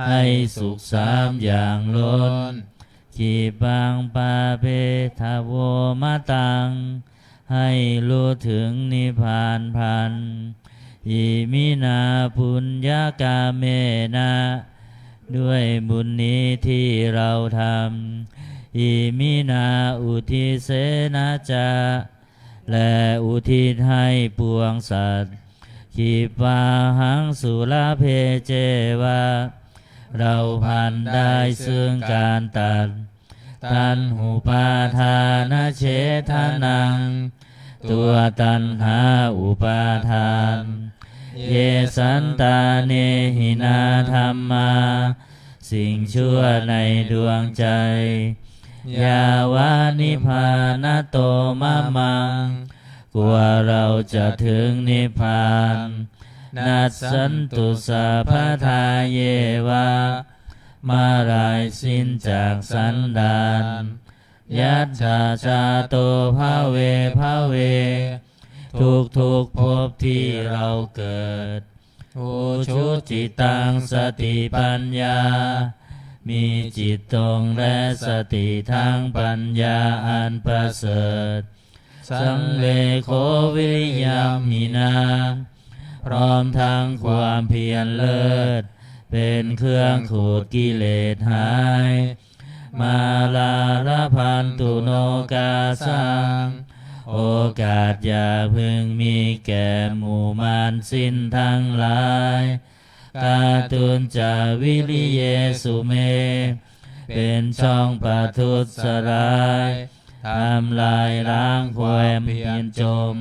ให้สุขสามอย่างล้น Khippaṃ pāpetha vo mataṃ ให้รู้ถึงนิพพานพลัน Iminā puññakammena ด้วยบุญนี้ที่เราทำ Iminā uddisena ca และอุทิศให้ปวงสัตว์ Khippāhaṃ sulabhe ceva เราพลันได้ซึ่งการตัด Taṇhupādānachedanaṃ ตัวตัณหาอุปาทาน Ye santāne hinā dhammā สิ่งชั่วในดวงใจ Yāva nibbānato mamaṃ กว่าเราจะถึงนิพพาน Nassantu sabbadā yeva เมื่อไรสิ้นจากสันดาน Yattha jāto bhave bhave ทุกๆภพที่เราเกิด Ujucittaṃ satipaññā มีจิตตรงและสติทั้งปัญญาอันประเสริฐ Sallekho viriyamhinā พร้อมทั้งความเพียรเลิศ เป็นเครื่องขูดกิเลสหาย Mārā labhantu nokāsaṃ โอกาสอย่าพึงมีแก่หมู่มารสิ้นทั้งหลาย Kātuñca viriyesu me เป็นช่องประทุษร้าย ทำลายล้างความเพียรจม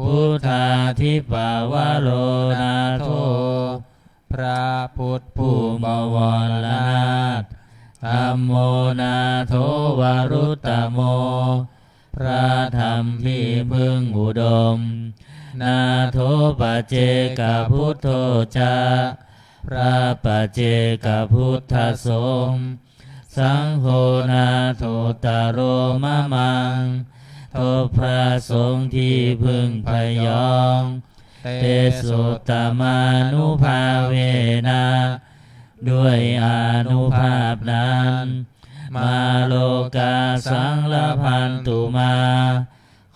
Buddhādhipavaro nātho พระพุทธผู้บวรนาถ Dhammo nātho varuttamo พระธรรมที่พึ่งอุดม Nātho paccekabuddho ca พระปัจเจกพุทธสงฆ์ Saṅgho nāthottaro mamaṃ ทบพระสงฆ์ที่พึ่งพยอง Tesottamānubhāvena ด้วยอานุภาพนั้น Mārokāsaṃ labhantu mā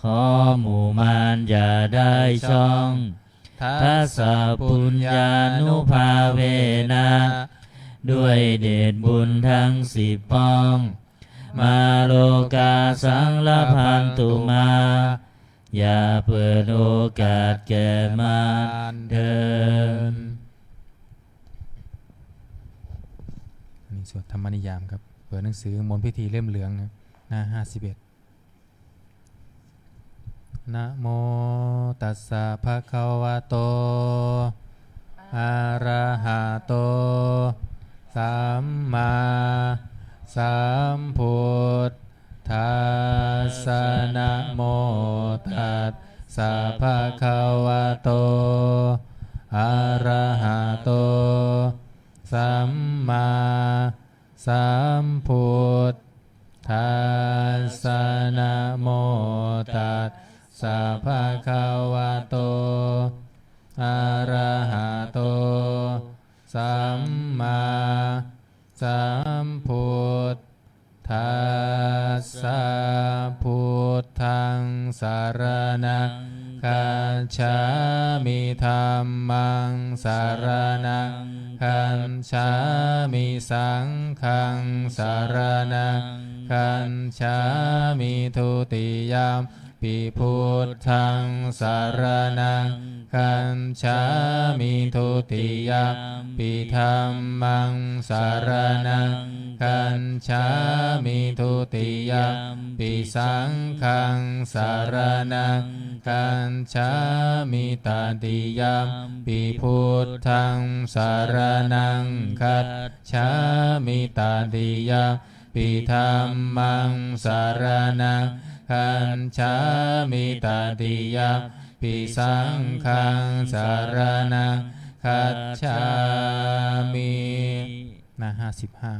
ขอหมู่มารอย่าได้ช่อง Dasapuññānubhāvena ด้วยเดชบุญทั้งสิบป้อง Mārokāsaṃ labhantu mā อย่าเปิดโอกาสแก่มารเถิด อันนี้สวดธรรมนิยามครับ เปิดหนังสือมนต์พิธีเล่มเหลืองนะ หน้าห้าสิบเอ็ด Namo tassa bhagavato arahato sammāsambuddhassa. Namo tassa bhagavato arahato sammā sambuddhassa. Namo tassa bhagavato arahato sammā sambuddhassa. Dasa. Buddhaṃ saraṇaṃ gacchāmi. Dhammaṃ saraṇaṃ gacchāmi. Saṅghaṃ saraṇaṃ gacchāmi. Dutiyampi buddhaṃ saraṇaṃ gacchāmi. Dutiyampi dhammaṃ saraṇaṃ gacchāmi. Dutiyampi saṅghaṃ saraṇaṃ gacchāmi. Tatiyampi buddhaṃ saraṇaṃ gacchāmi. Tatiyampi dhammaṃ saraṇaṃ gacchāmi. Tatiyampi saṅghaṃ saraṇaṃ gacchāmi. หน้า ห้าสิบห้า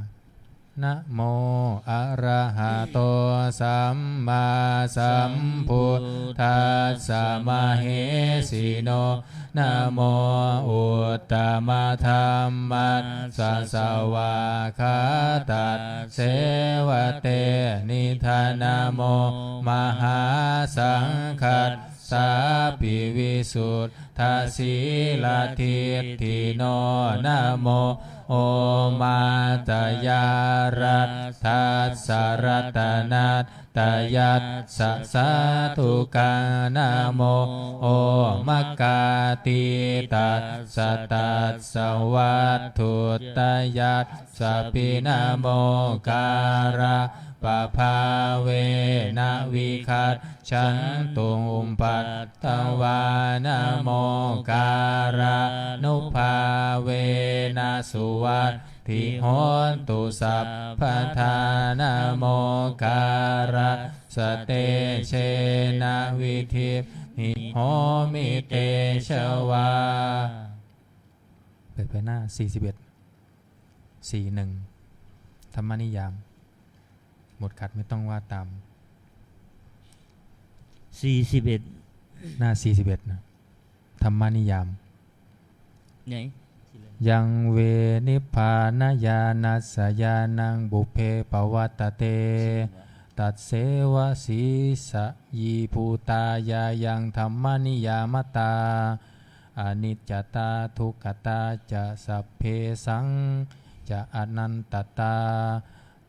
Namo arahato sammāsambuddhassa mahesino. Namo uttamadhammassa svākkhātasseva tenidha. Namo mahāsaṅghassāpi visuddhasīladiṭṭhino. Namo omātyāraddhassa ratanattayassa sādhukaṃ. Namo omakātītassa tassa vatthuttayassapi. Namokārappabhāvena vigacchantu upaddavā. Namokārānubhāvena suvatthi hotu sabbadā. Namokārassa tejena vidhimhi homi tejavā. เปิดไปหน้า สี่สิบเอ็ด สี่สิบเอ็ด ธรรมนิยาม หมดขัดไม่ต้องว่าตาม สี่สิบเอ็ด หน้า สี่สิบเอ็ด นะ ธรรมนิยาม ไหน Yaṃ ve nibbānañāṇassa ñāṇaṃ pubbe pavaḍḍate, tasseva sīsayibhūtā ñāṇaṃ dhammaniyāmatā, aniccatā dukkhatā ca sabbesaṃ ca anattatā.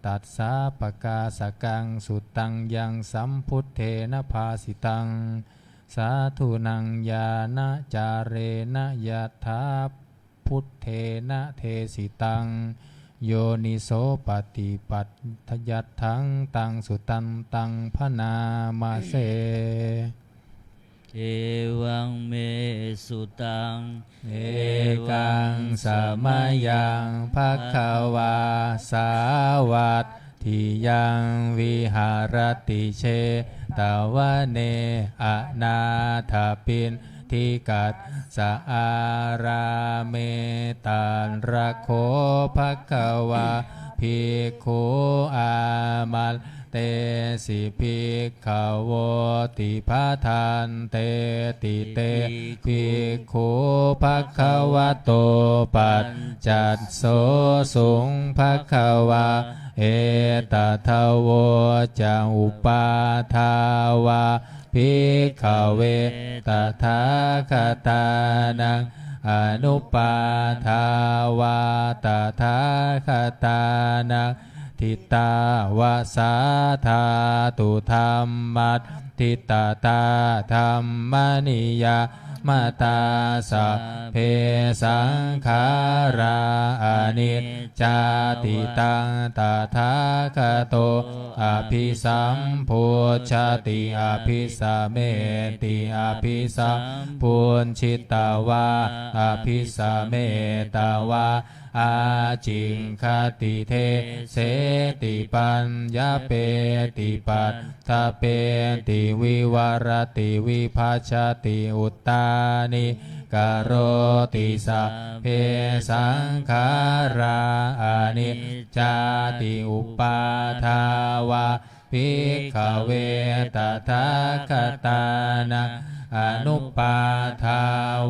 Tassapākāsakaṃ suttaṃ yaṃ sambuddhena bhāsitaṃ, sādhunaṃ ñāṇācarena yathā buddhena desitaṃ, yoniso paṭipattiyatthaṃ taṃ sudantaṃ bhaṇāma se. Evaṃ me sutaṃ. Ekaṃ samayaṃ bhagavā sāvatthiyaṃ viharati jetavane anāthapiṇḍikassa ārāme. Tatra kho bhagavā bhikkhū āman tesi bhikkhavoti. Bhadanteti te bhikkhū bhagavato paccassosuṃ. Bhagavā etadavoca: Uppādā vā bhikkhave tathāgatānaṃ anuppādā vā tathāgatānaṃ ṭhitāva sā dhātu dhammaṭṭhitatā dhammaniyāmatā: sabbe saṅkhārā aniccāti. Taṃ tathāgato abhisambujjhati abhisameti, abhisambujjhitvā abhisametvā ācikkhati deseti paññapeti paṭṭhapeti vivarati vibhajati uttānīkaroti: sabbe saṅkhārā aniccāti. Uppādā vā bhikkhave tathāgatānaṃ anuppādā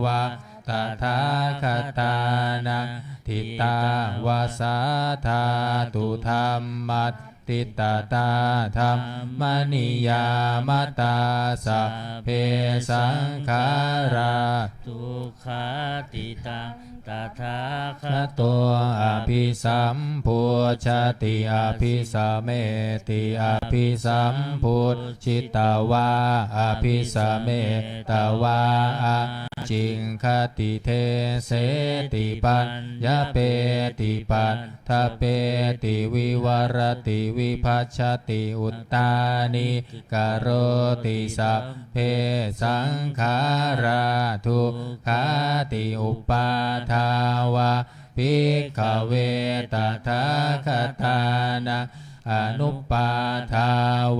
vā tathāgatānaṃ ṭhitāva sā dhātu dhammaṭṭhi anittā dhammaniyāmatā sabbe saṅkhārā dukkhāti. Taṃ tathāgato abhisambujjhati abhisameti, abhisambujjhitvā abhisametvā ācikkhati deseti paññapeti paṭṭhapeti vivarati vibhajati uttānīkaroti sabbe saṅkhārā dukkhāti. Uppādā vā bhikkhave tathāgatānaṃ anuppādā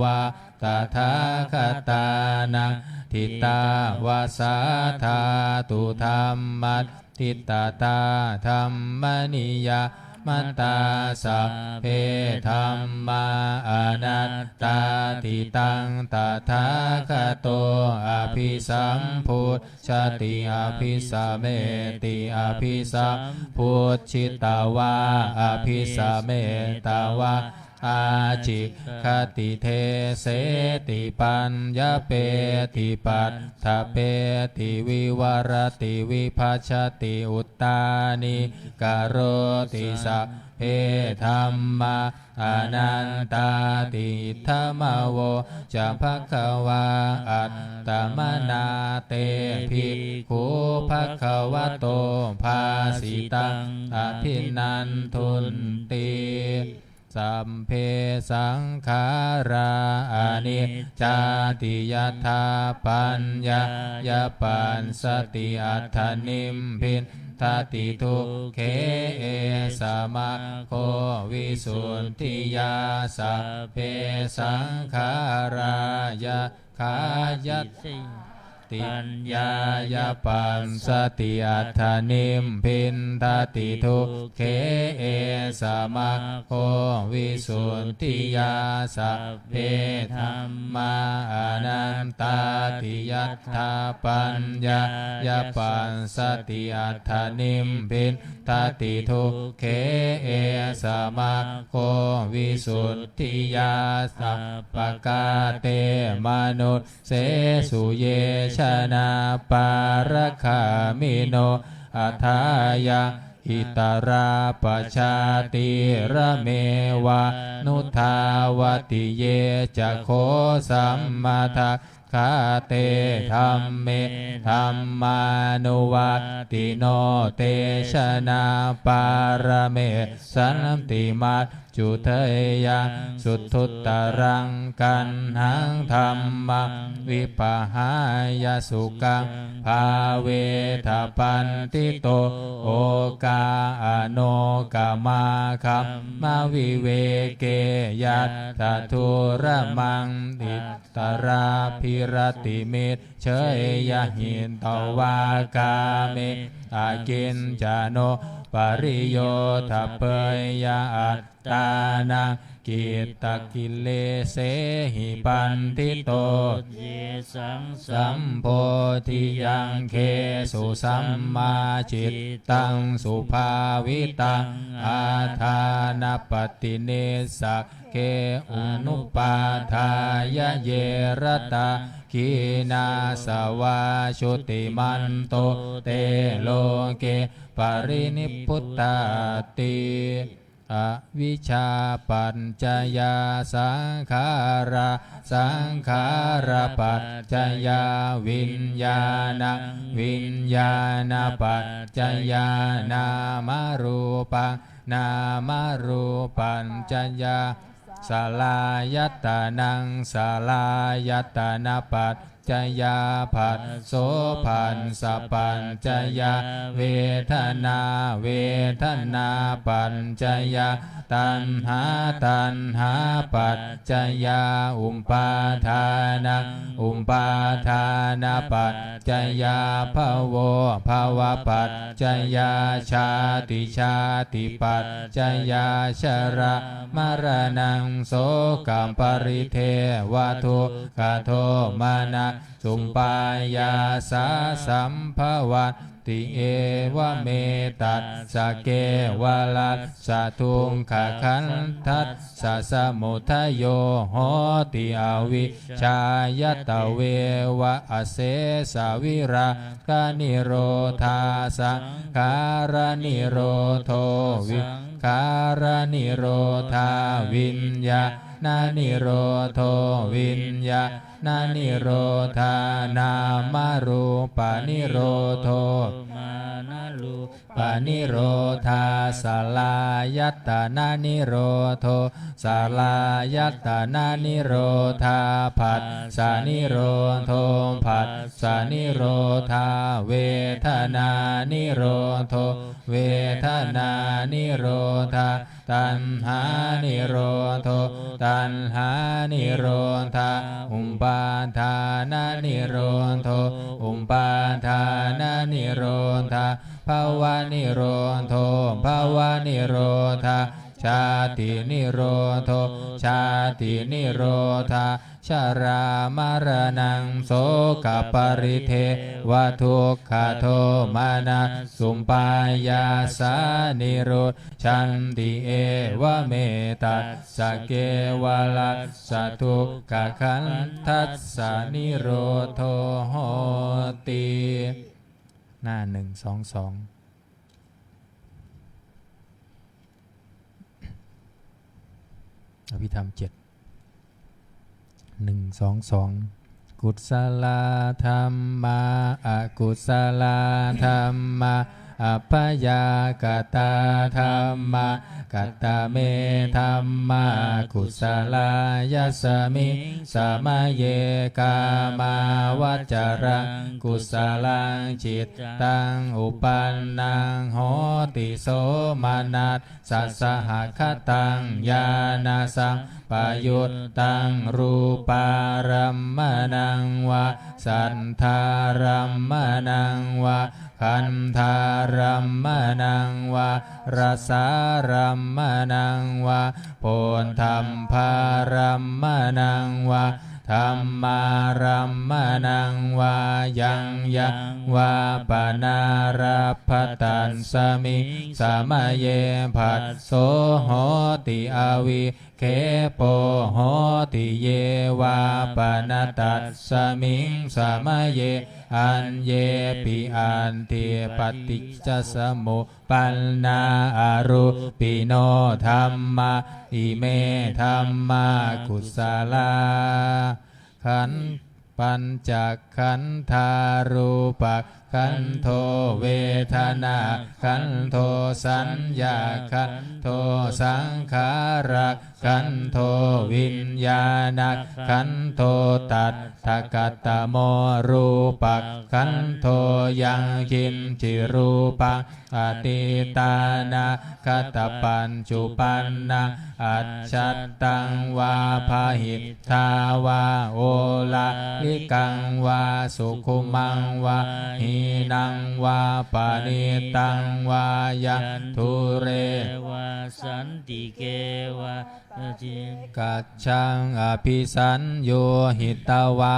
vā tathāgatānaṃ ṭhitā va sā dhātu dhammaṭṭhitatā dhammaniyāmatā sabbe dhammā anattāti. Taṃ tathāgato abhisambujjhati abhisameti, abhisambujjhitvā abhisametvā ācikkhati deseti paññapeti paṭṭhapeti vivarati vibhajati uttānīkaroti sabbe dhammā anattāti. Idamavoca bhagavā. Attamanā te bhikkhū bhagavato bhāsitaṃ abhinandunti. Sabbe saṅkhārā aniccāti. Yadā paññāya passati aṭṭha nibbindati dukkhe, esa maggo visuddhiyā. Sabbe saṅkhārā yadā yathāyati paññāya passati aṭṭha nibbindati dukkhe, esa maggo visuddhiyā. Sabbe dhammā anattāti. Yadā paññāya passati aṭṭha nibbindati dukkhe, esa maggo visuddhiyā. Appakā te manus sesu ye janā pāragāmino athāya itarā pajātiramevānudhāvati, ye ca kho sammadakkhā te dhamme dhammānuvattino, te janā pāramessanti mac cudeyyaṃ suduttaraṃ. Kaṇhaṃ dhammaṃ vipahāya sukhaṃ bhāvetha paṇḍito, okā anokā māgamma viveke yattha dūramaṃ. Itarābhirattimiccheyya hitvā kāme akiñcano pariyodapeyya, attānaṃ kittakaresehi paṇḍito, yesaṃ sambodhiyaṅgesu sammā cittaṃ subhāvitaṃ, ādānapaṭinissagge anupādāya ye ratā, khīṇāsavā jutimanto te loke parinibbutati. Avijjāpaccayā saṅkhārā, saṅkhārapaccayā viññāṇaṃ, viññāṇapaccayā nāmarūpaṃ, nāmarūpapaccayā saḷāyatanaṃ, saḷāyatanapac cayā phasso, phassapaccayavedanā, vedanāpaccayā taṇhā, taṇhāpaccayā upādānaṃ, upādānapaccayā bhavo, bhavapaccayā jāti, jātipaccayā jarāmaraṇaṃ, sokaparidevadukkhadomanassupāyāsā sambhavantu Evametattha kevalassa dukkhakhandhassa samudayo hoti avijjāya, tveva asesavirāganirodhā saṅkhāranirodho vikhāranirodhā viññāṇanirodho viññāṇanirodhā nāmarūpanirodho panirodhā saḷāyatananirodho saḷāyatananirodhā phassanirodho phassanirodhā vedanānirodho vedanānirodhā taṇhānirodho taṇhānirodhā upādānanirodho upādānanirodhā bhavanirodho bhavanirodhā jātinirodho jātinirodhā jarāmaraṇaṃ sokaparidevadukkhadomanassupāyāsā nirujjhanti evametassa kevalassa dukkhakhandhassa nirodho hoti. หน้า หนึ่งสองสอง อภิธรรม เจ็ด หนึ่ง สอง สอง Kusalā dhammā akusalā dhammā abyākatā dhammā katame dhammā kusalā yasmiṃ samaye kāmāvacaraṃ kusalaṃ cittaṃ uppannaṃ hoti somanassasahagataṃ ñāṇasampayuttaṃ rūpārammaṇaṃ vā saddārammaṇaṃ vā gandhārammaṇaṃ vā rasārammaṇaṃ vā phoṭṭhabbārammaṇaṃ vā dhammārammaṇaṃ vā yaṃ yaṃ vā panārabbha tasmiṃ samaye phasso hoti avi khepo hoti ye vā pana tasmiṃ samaye aññepi atthi paṭiccasamuppannā arūpino dhammā ime dhammā kusalā. Khan- pañcakkhandharūpakkhandho vedanākkhandho saññākkhandho saṅkhārakkhandho viññāṇakkhandho tattha katamo rūpakkhandho yaṅkiñci rūpaṃ atītānāgatapaccuppannaṃ ajjhattaṃ vā bahiddhā vā oḷārikaṃ vā sukhumaṃ vā hīnaṃ vā paṇītaṃ vā yaṃ dūre vā santike vā tacchikañjaṃ abhisaññūhitvā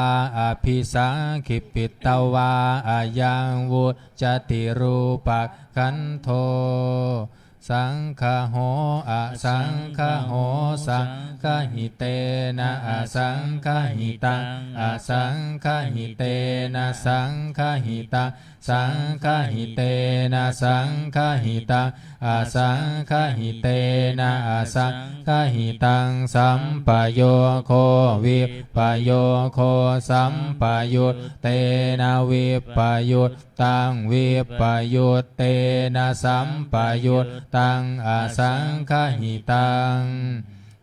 abhisaṅkhipitvā ayaṃ vuccati rūpakkhandho. Saṅgaho asaṅgaho saṅgahitena asaṅgahitaṃ asaṅgahitena saṅgahitaṃ saṅgahitena saṅgahitaṃ asaṅgahitena asaṅgahitaṃ sampayogo vippayogo sampayuttena vippayuttaṃ vippayuttena sampayuttaṃ asaṅgahitaṃ.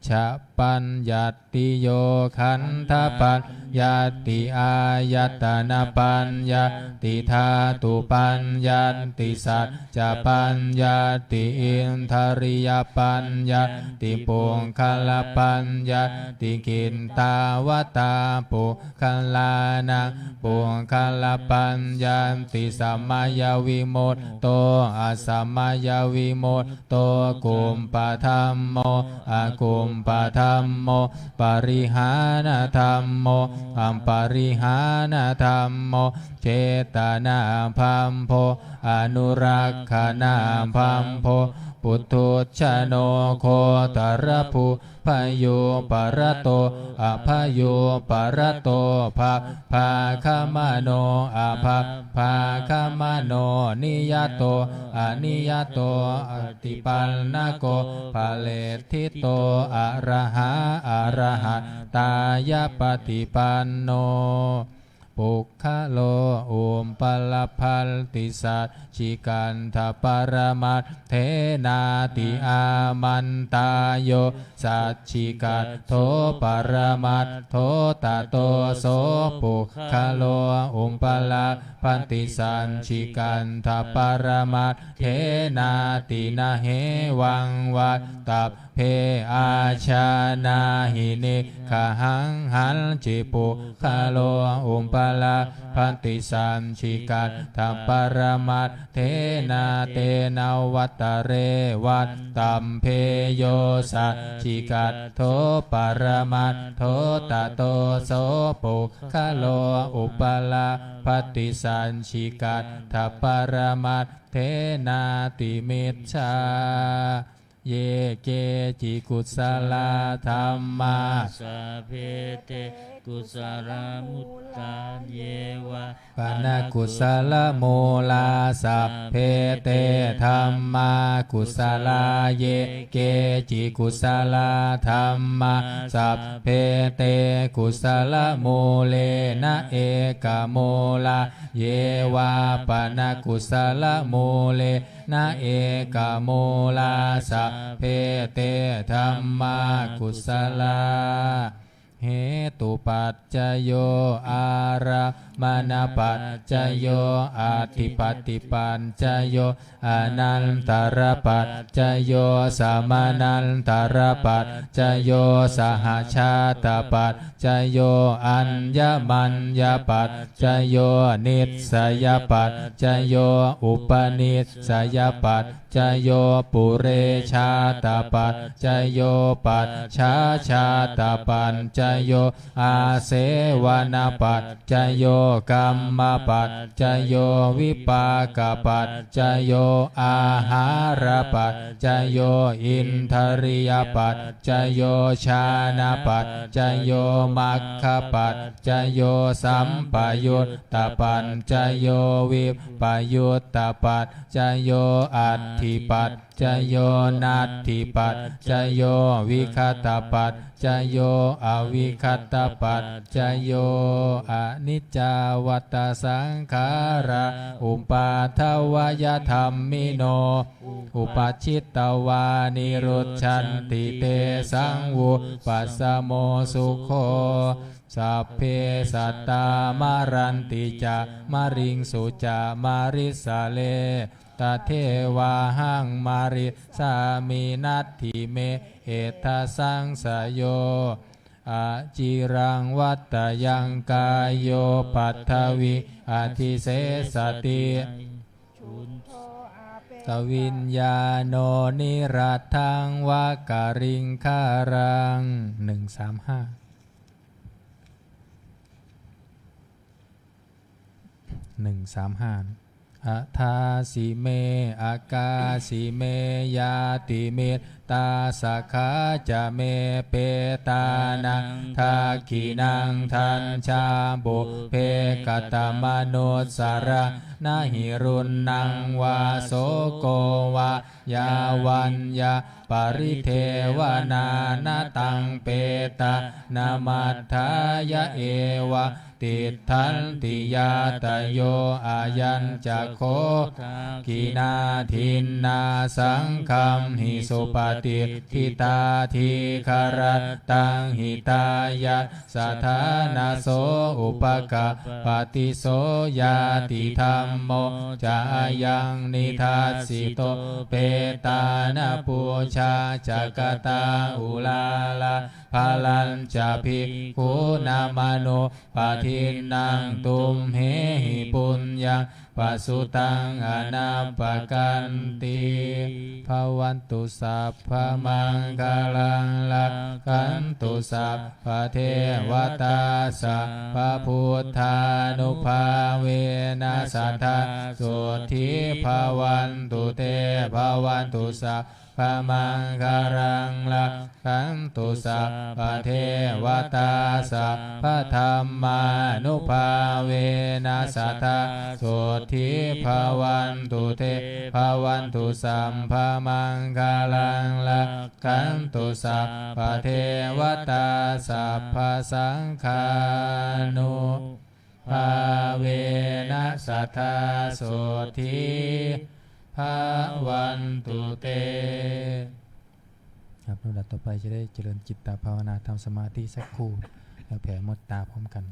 Cha paññattiyo khandhapaññatti āyatanapaññatti dhātupaññatti saccapaññatti indriyapaññatti puggalapaññatti. Kittāvatā puggalānaṃ puggalapaññatti samayavimutto asamayavimutto kuppadhammo akuppadhammo dhammo, parihānadhammo, aparihānadhammo, cetanābhabbo, anurakkhanābhabbo, puthujjano gotrabhū, bhayūparato abhayūparato, bhabbāgamano abhabbāgamano, niyato aniyato, paṭipannako phaleṭṭhito, arahā arahattāya paṭipanno. Puggalo upalabbhati saccikaṭṭhaparamaṭṭhenāti? Āmantā. Yo saccikaṭṭho paramaṭṭho, tato so puggalo upalabbhati saccikaṭṭhaparamaṭṭhenāti. Na hevaṃ vattabbe. Ājānāhi niggahaṃ. Hañci puggalo upalabbhati saccikaṭṭhaparamaṭṭhena, tena vattare vattabbe. Yo saccikaṭṭho paramaṭṭho, tato so puggalo upalabbhati saccikaṭṭhaparamaṭṭhenāti micchā. Ye keci kusalā dhammā, sabbe te kusalamūlā. Ye vā pana kusalamūlā, sabbe te dhammā kusalā. Ye keci kusalā dhammā, sabbe te kusalamūlena ekamūlā. Ye vā pana kusalamūlena ekamūlā, sabbe te dhammā kusalā. Hetupaccayo, ārammaṇapaccayo, adhipatipaccayo, anantarapaccayo, samanantarapaccayo, sahajātapaccayo, aññamaññapaccayo, nissayapaccayo, upanissayapaccayo, purejātapaccayo, pacchājātapaccayo, āsevanapaccayo, kammapaccayo, vipākapaccayo, āhārapaccayo, indriyapaccayo, jhānapaccayo, maggapaccayo, sampayuttapaccayo, vippayuttapaccayo, atthipaccayo, natthipaccayo, vigatapaccayo, avigatapaccayo. Aniccā vata saṅkhārā, uppādavayadhammino, uppajjitvā nirujjhanti, tesaṃ vūpasamo sukho. Sabbe sattā maranti ca, mariṃsu ca marissare, tathevāhaṃ marissāmi, natthi me ettha saṃsayo. Aciraṃ vata yaṃ kāyo, paṭhaviṃ adhisessati, taviññāṇo niratthaṃva kaliṅgaraṃ. หนึ่งสามห้า หนึ่งสามห้า Adāsi me akāsi me, ñātimittā sakhā ca me, petānaṃ dakkhiṇaṃ dajjā, pubbe katamanussaraṃ. Na hi ruṇṇaṃ vā soko vā, yā vaññā paridevanā, na taṃ petānamatthāya, evaṃ tiṭṭhanti ñātayo. Ayañca kho dakkhiṇā dinnā, saṅghamhi supatiṭṭhitā, dīgharattaṃ hitāyassa, ṭhānaso upakappati. So ñātidhammo ca ayaṃ nidassito, petāna pūjā ca katā uḷārā, balañca bhikkhūnamanuppadinnaṃ tumhehi puññaṃ pasutaṃ anappakanti. Bhavatu sabbamaṅgalaṃ, rakkhantu sabbadevatā, sabbabuddhānubhāvena sadā sotthī bhavantu te. Bhavatu sabbamaṅgalaṃ, rakkhantu sabbadevatā, sabbadhammānubhāvena sadā sotthī bhavantu te. Bhavatu sabbamaṅgalaṃ, rakkhantu sabbadevatā, sabbasaṅghānubhāvena sadā sotthī bhavantu te. ครับ ลำดับต่อไปจะได้เจริญจิตตภาวนา ทำสมาธิสักครู่ แล้วแผ่เมตตาพร้อมกัน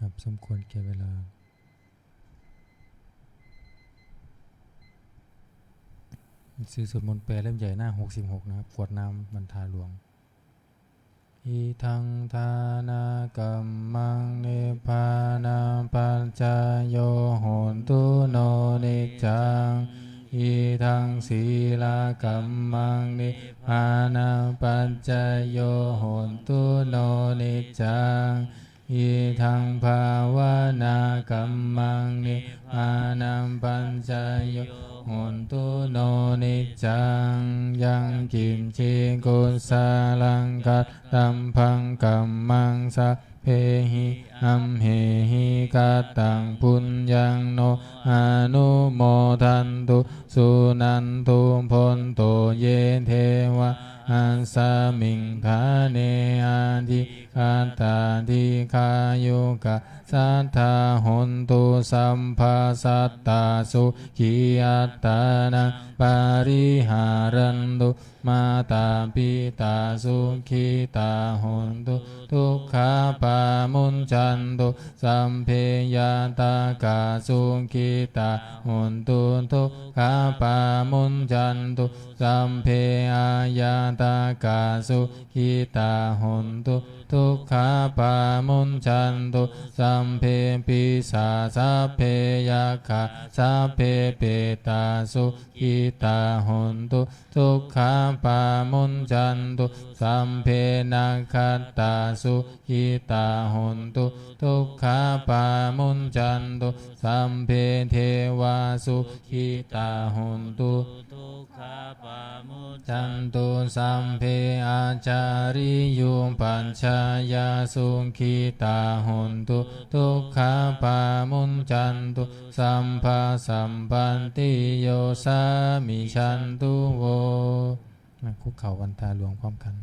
ครับ สมควรแก่เวลา หนังสือสวดมนต์แปลเล่มใหญ่หน้าหกสิบหกนะครับ กรวดน้ำวันทาหลวง Idaṃ dānakammaṃ nibbānapaccayo hotu no niccaṃ. Idaṃ sīlakammaṃ nibbānapaccayo hotu no niccaṃ. Idaṃ bhāvanākammaṃ nibbānapaccayo hotu no niccaṃ. Yaṃ kiñci kusalaṃ kattabbaṃ kammaṃ sabbehi amhehi kataṃ puññaṃ no anumodantu suṇantu bhonto ye devā asmiṃ ṭhāne adhigatā dīghāyukā sadā hontu sabbasatthā sukhī attānaṃ pariharantu. Mātā pitā sukhitā hontu dukkhā pamuñcantu. Sabbe ñātakā sukhitā hontu dukkhā pamuñcantu. Sabbe aññātakā sukhitā hontu dukkhā pamuñcantu. Sabbe pisā sabbe yakkhā sabbe petā sukhitā hontu dukkhā pamuñcantu. Sabbe nakkhattā sukhitā hontu dukkhā pamuñcantu. Sabbe devā sukhitā hontu dukkhā pamuñcantu. Sabbe ācariyupajjhāyā sukhitā hontu dukkhā pamuñcantu. Sabbasampattiyosā micchantu vo. นั่งคุกเข่าวันทาหลวงพร้อมกัน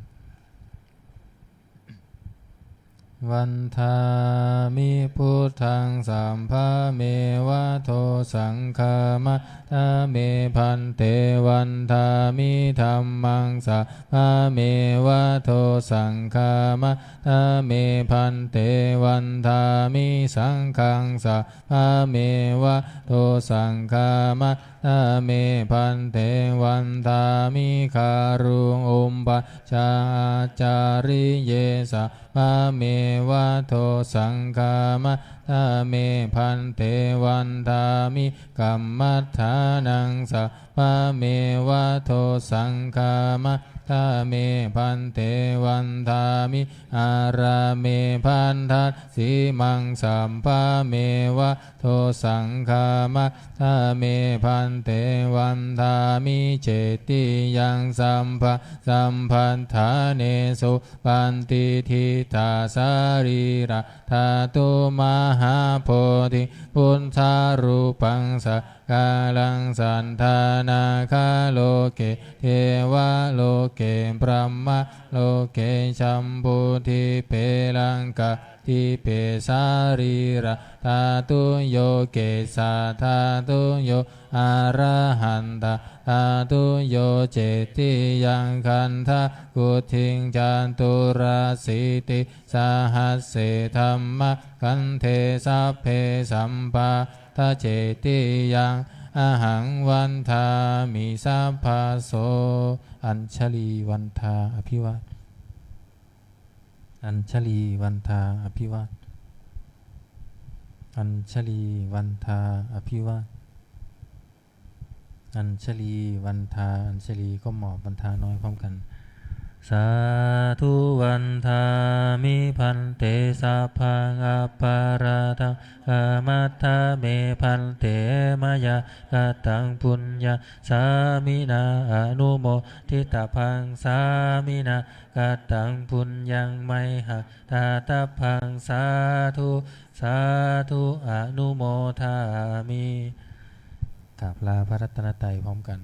Vandāmi buddhaṃ sabbameva dosaṃ khamatha me bhante. Vandāmi dhammaṃ sabbameva dosaṃ khamatha me bhante. Vandāmi saṅghaṃ sabbameva dosaṃ khamatha me bhante. Vandāmi guruṃ upajjhāyācariye sabbameva dosaṃ khamatha me bhante. Vandāmi kammaṭṭhānaṃ sabbameva dosaṃ khamatha me bhante. Vandāmi ārāme bhaddhasīmaṃ sabbameva dosaṃ khamatha me bhante. Vandāmi cetiyaṃ sabbasampatthanesu patiṭṭhitā sarīradhātu mahābodhiṃ buddharūpaṃ sakalaṃ sadā nāgaloke devaloke brahmaloke jambudīpe laṅkā dīpe sarīradhātuyo kesādhātuyo arahantādhātuyo cetiyaṃ gandhakuṭiṃ caturāsītisahasсе dhammakkhandhe sabbe sampāda cetiyaṃ ahaṃ vandāmi sabbaso. Añjalī vandā abhivā- Añjalī vandā abhivā- Añjalī vandā abhivā- Añjalī vandā. Añjalī ก้มหมอบ vandā น้อยพร้อมกัน Sādhu vandāmi bhante sabbaṃ aparādhaṃ khamatha me bhante mayā kataṃ puññaṃ sāminā anumoditabbaṃ sāminā kataṃ puññaṃ mayhaṃ dātabbaṃ sādhu sādhu anumodāmi. กราบลาพระรัตนตรัยพร้อมกัน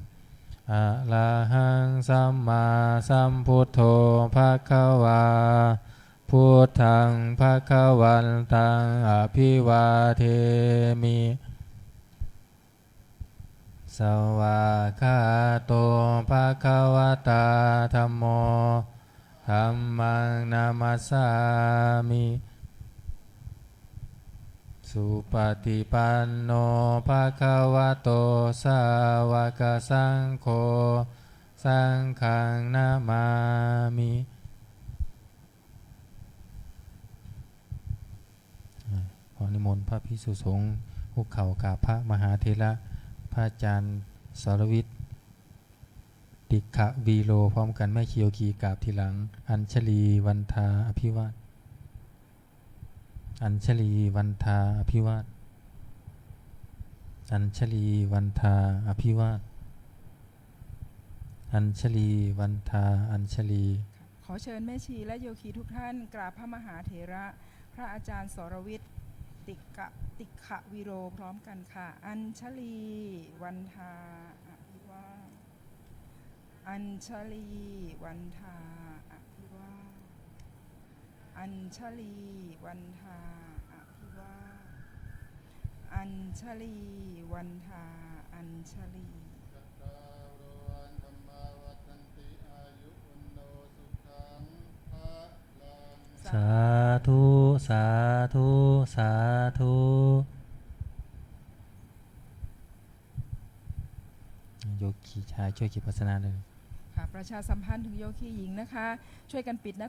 Arahaṃ sammāsambuddho bhagavā, buddhaṃ bhagavantaṃ abhivādemi. Svākkhāto bhagavatā dhammo, dhammaṃ namassāmi. Supaṭipanno bhagavato sāvakasaṅgho, saṅghaṃ namāmi. อ่า ขอนิมนต์พระภิกษุสงฆ์คุกเข่ากราบพระมหาเถระ พระอาจารย์สรวิทย์ ติกขวีโร พร้อมกัน แม่ชีโยคีกราบทีหลัง Añjalī vandā abhivā Añjalī vandā abhivā Añjalī vandā abhivā Añjalī vandā Añjalī. ขอเชิญแม่ชีและโยคีทุกท่านกราบพระมหาเถระ พระอาจารย์สรวิทย์ ติกขะ ติกขวีโร พร้อมกันค่ะ Añjalī vandā abhivā Añjalī vandā abhivā Añjalī vandā abhivā Añjalī vandā Añjalī. Cattāro dhammā vaḍḍhanti āyu vaṇṇo sukhaṃ balaṃ. Sādhu, sādhu, sādhu. โยคีชายช่วยเก็บอาสนะเลย ค่ะ ประชาสัมพันธ์ถึงโยคีหญิงนะคะ ช่วยกันปิดหน้า